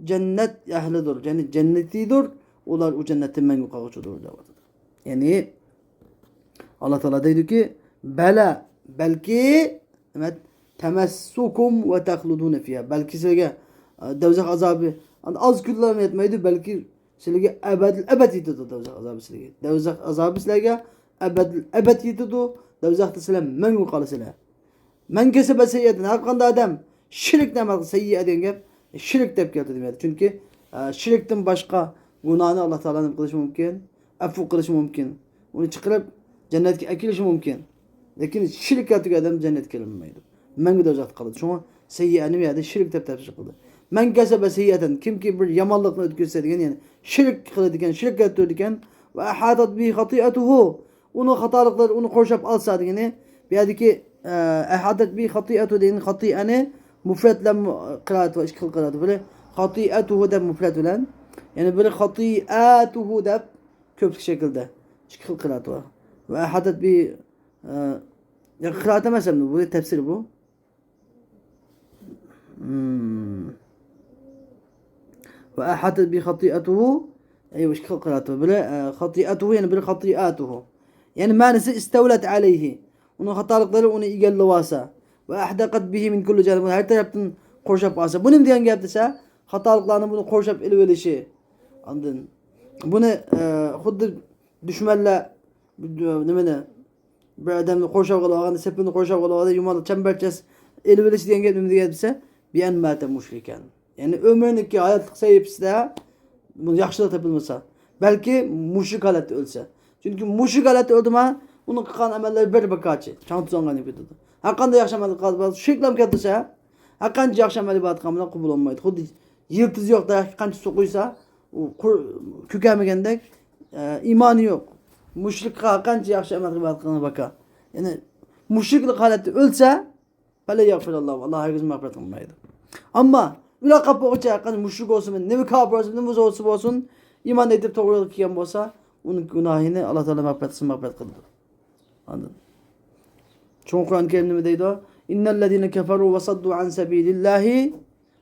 جەننەت ئەھلىدۇر، يەنى جەننىتىدۇر. ئۇلار ئۇ جەننەتتە مەڭگۈ قالغۇچىدۇر، دەۋاتىدۇ. يەنى، ئاللا تائالا دەيدۇكى، بەلە، بەلكى، دېمەك، تەمەسسۇكۇم ۋە تەخلۇدۇنە فىھا. بەلكى سىلەرگە، ئە، دوزاخ ئازابى ئاز كۈنلەرمۇ يەتمەيدۇ، بەلكى سىلەرگە ئەبەدىل ئەبەد يېتىدۇ دوزاخ ئازابى سىلەرگە. دوزاخ ئازابى سىلەرگە ئەبەدىل ئەبەد يېتىدۇ. دوزاختا سىلەر مەڭگۈ قالىسىلەر. مەن كەسەبە سەييئەتەن، ھەر قانداق ئادەم شىركنى ئەمەل قىلسا، سەييئە دېگەن گەپ، شىرك دەپ كەلتۈردۈم يەنە. چۈنكى، ئە، شىركتىن باشقا گۇناھنى ئاللا تائالا نېمە قىلىشى مۇمكىن؟ ئەپۇ قىلىشى مۇمكىن. ئۇنى چىقىرىپ، جەننەتكە ئەكىرىشى مۇمكىن. لېكىن شىرك كەلتۈرگەن ئادەم جەننەتكە كىرەلمەيدۇ. مەڭگۈ دوزاختا قالىدۇ. شۇڭا سەييئەنى بۇ يەردە شىرك دەپ تەپسىر قىلدى. مەن كەسەبە سەييئەتەن، كىمكى بىر يامانلىقنى ئۆتكۈزسە دېگەن، يەنى شىرك قىلىدىكەن، شىرك كەلتۈرىدىكەن، ۋە ئەھاتەت بىھى خەتىئەتۇھۇ، ئۇنىڭ خاتالىقلىرى ئۇنى قورشاپ ئالسا دېگىنى، بۇ يەردىكى، ئە، ئەھاتەت بىھى خەتىئەتۇ دېگەن خەتىئەنى مۇفرەت بىلەن مۇ-، قىرائەت بار، ئىككى خىل قىرائەت بار. بىرى خەتىئەتۇھۇ دەپ مۇفرەت بىلەن، يەنى بىرى خەتىئەتۇھۇ دەپ كۆپلۈك شەكىلدە. ئىككى خىل قىرائەت بار. ۋە ئەھاتەت بىھى، ئە، يا قىرائەت ئەمەس ئەمدى، بۇ تەپسىر بۇ. مم. ۋە ئەھاتەت بىھى خەتىئەتۇھۇ. ئەيۋە، ئىككى خىل قىرائەت بار. بىرى، ئە، خەتىئەتۇھۇ، يەنى بىرى خەتىئەتۇھۇ. يەنى مەنىسى ئىستەۋلەت ئەلەيھى. ئۇنىڭ خاتالىقلىرى ئۇنى ئىگىلىۋالسا. ۋە ئەھدەقەت بىھى مىن كۇللى جانىب. ھەر تەرەپتىن قورشاپ ئالسا. بۇ نېمە دېگەن گەپ دېسە، خاتالىقلارنى بۇنى قورشاپ ئېلىۋېلىشى. ئاندىن بۇنى، ئە، خۇددى دۈشمەنلەر، نېمىنى، بىر ئادەمنى قورشاپ ئالىدىغان، سېپىنى قورشاپ ئالىدىغان يۇمالغا چەمبەرچاس ئېلىۋېلىش دېگەن گەپ نېمە دېگەن دېسە، بىئەن ماتە مۇشرىكەن. يەنى ئۆمرىنىڭكى ھاياتلىق سەھىپىسىدە بۇ ياخشىلىق تېپىلمىسا، بەلكى مۇشرىك ھالەتتە ئۆلسە. چۈنكى مۇشرىك ھالەتتە ئۆلدىما، ئۇنىڭ قىلغان ئەمەللىرى بىر بىكارچى، چاڭ-توزانغا ئايلىنىپ كېتىدۇ. ھەرقانداق ياخشى ئەمەلگە قالدى، شىركلەرمۇ كەلتۈرسە، ھەرقانچە ياخشى ئەمەل ئىبادەت قىلغان بىلەن قوبۇل بولمايدۇ. خۇددى يىلتىزى يوق دەرەخكە قانچە سۇ قۇيسا، ئۇ قۇر-، كۆكەرمىگەندەك، ئە، ئىمانى يوق. مۇشرىكقا قانچە ياخشى ئەمەل ئىبادەت قىلغان بىكار. يەنى مۇشرىكلىق ھالەتتە ئۆلسە، فەلەن يەغفىرەللاھۇ، ئاللا ھەرگىز مەغپىرەت قىلمايدۇ. ئەمما ئۆلۈپ قالغان بولغۇچە، قانچە مۇشرىك بولسۇن، نېمە كاپىر بولسۇن، نېمە بولسا بولسۇن، ئىمان ئېيتىپ توغرا يولغا كەلگەن بولسا، ئۇنىڭ گۇناھىنى ئاللا تائالا مەغپىرەت قىلسا مەغپىرەت قىلىدۇ. ئاندىن چوڭ قۇرئان كەرىم نېمە دەيدۇ؟ إن الذين كفروا وصدوا عن سبيل الله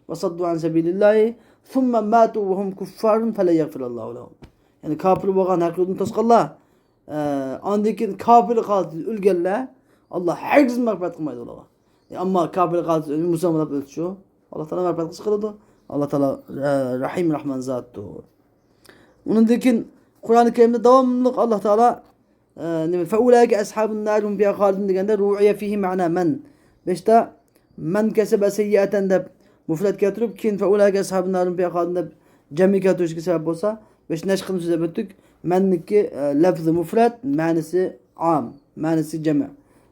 وصدوا عن سبيل الله ثم ماتوا وهم كفار فلن يغفر الله لهم. يەنى كاپىر بولغان، ھەق يولدىن توسقانلار، ئە، ئاندىن كېيىن كاپىرلىق ھالىتىدە ئۆلگەنلەر، ئاللا ھەرگىز مەغپىرەت قىلمايدۇ ئۇلارغا. ئەمما كاپىرلىق ھالىتىدە ئۆلمەي مۇسۇلمان بولۇپ ئۆلسىچۇ؟ ئاللا تائالا مەغپىرەت قىلسا قىلىدۇ. ئاللا تائالا، ئە، رەھىم، رەھمان زاتتۇر. ئۇنىڭدىن كېيىن قۇرئان كەرىمدە داۋاملىق ئاللا تائالا، ئە، نېمە، فەئۇلائىكە ئەسھابۇن نار ھۇم فىھا خالىدۇن دېگەندە، رۇئىيە فىھى مەنا مەن. بېشىدا مەن كەسەبە سەييئەتەن دەپ مۇفرەت كەلتۈرۈپ، كېيىن فەئۇلائىكە ئەسھابۇن نار ھۇم فىھا خالىدۇن دەپ جەمئىي كەلتۈرۈشكە سەۋەب بولسا، بېشىدا نەشق قىلىپ سۆزلەپ ئۆتتۇق. مەننىكى، ئە، لەفزى مۇفرەت، مەنىسى ئام، مەنىسى جەمئ.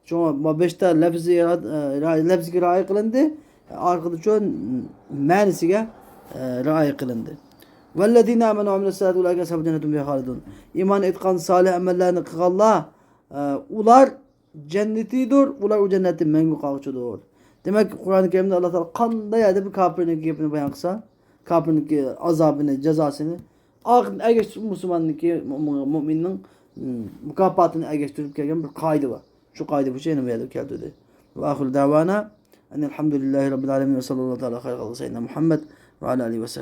شۇڭا ما بەشتە لەپزى، ئە، لەپزىگە رىئايە قىلىندى. ئارقىدا شۇ مەنىسىگە، ئە، رىئايە قىلىندى. والذين آمنوا وعملوا الصالحات أولئك أصحاب الجنة هم فيها خالدون. ئىمان ئېيتقان، سالىھ ئەمەللەرنى قىلغانلار، ئە، ئۇلار جەننىتىدۇر، ئۇلار ئۇ جەننەتتە مەڭگۈ قالغۇچىدۇر. دېمەك، قۇرئان كەرىمدە ئاللا تائالا قانداق يەردە بىر كاپىرنىڭ گېپىنى بايان قىلسا، كاپىرنىڭكى ئازابىنى، جازاسىنى ئاخىرىدىن ئەگەشتۈرۈپ مۇسۇلماننىڭكى، مۇ-، مۇ-، مۇئمىننىڭ، م، مۇكاپاتىنى ئەگەشتۈرۈپ كەلگەن بىر قائىدە بار. شۇ قائىدە بويىچە يەنە بۇ يەردە كەلتۈردى. وآخر دعوانا أن الحمد لله رب العالمين وصلى الله تعالى خير خلقه سيدنا محمد وعلى آله وصحبه.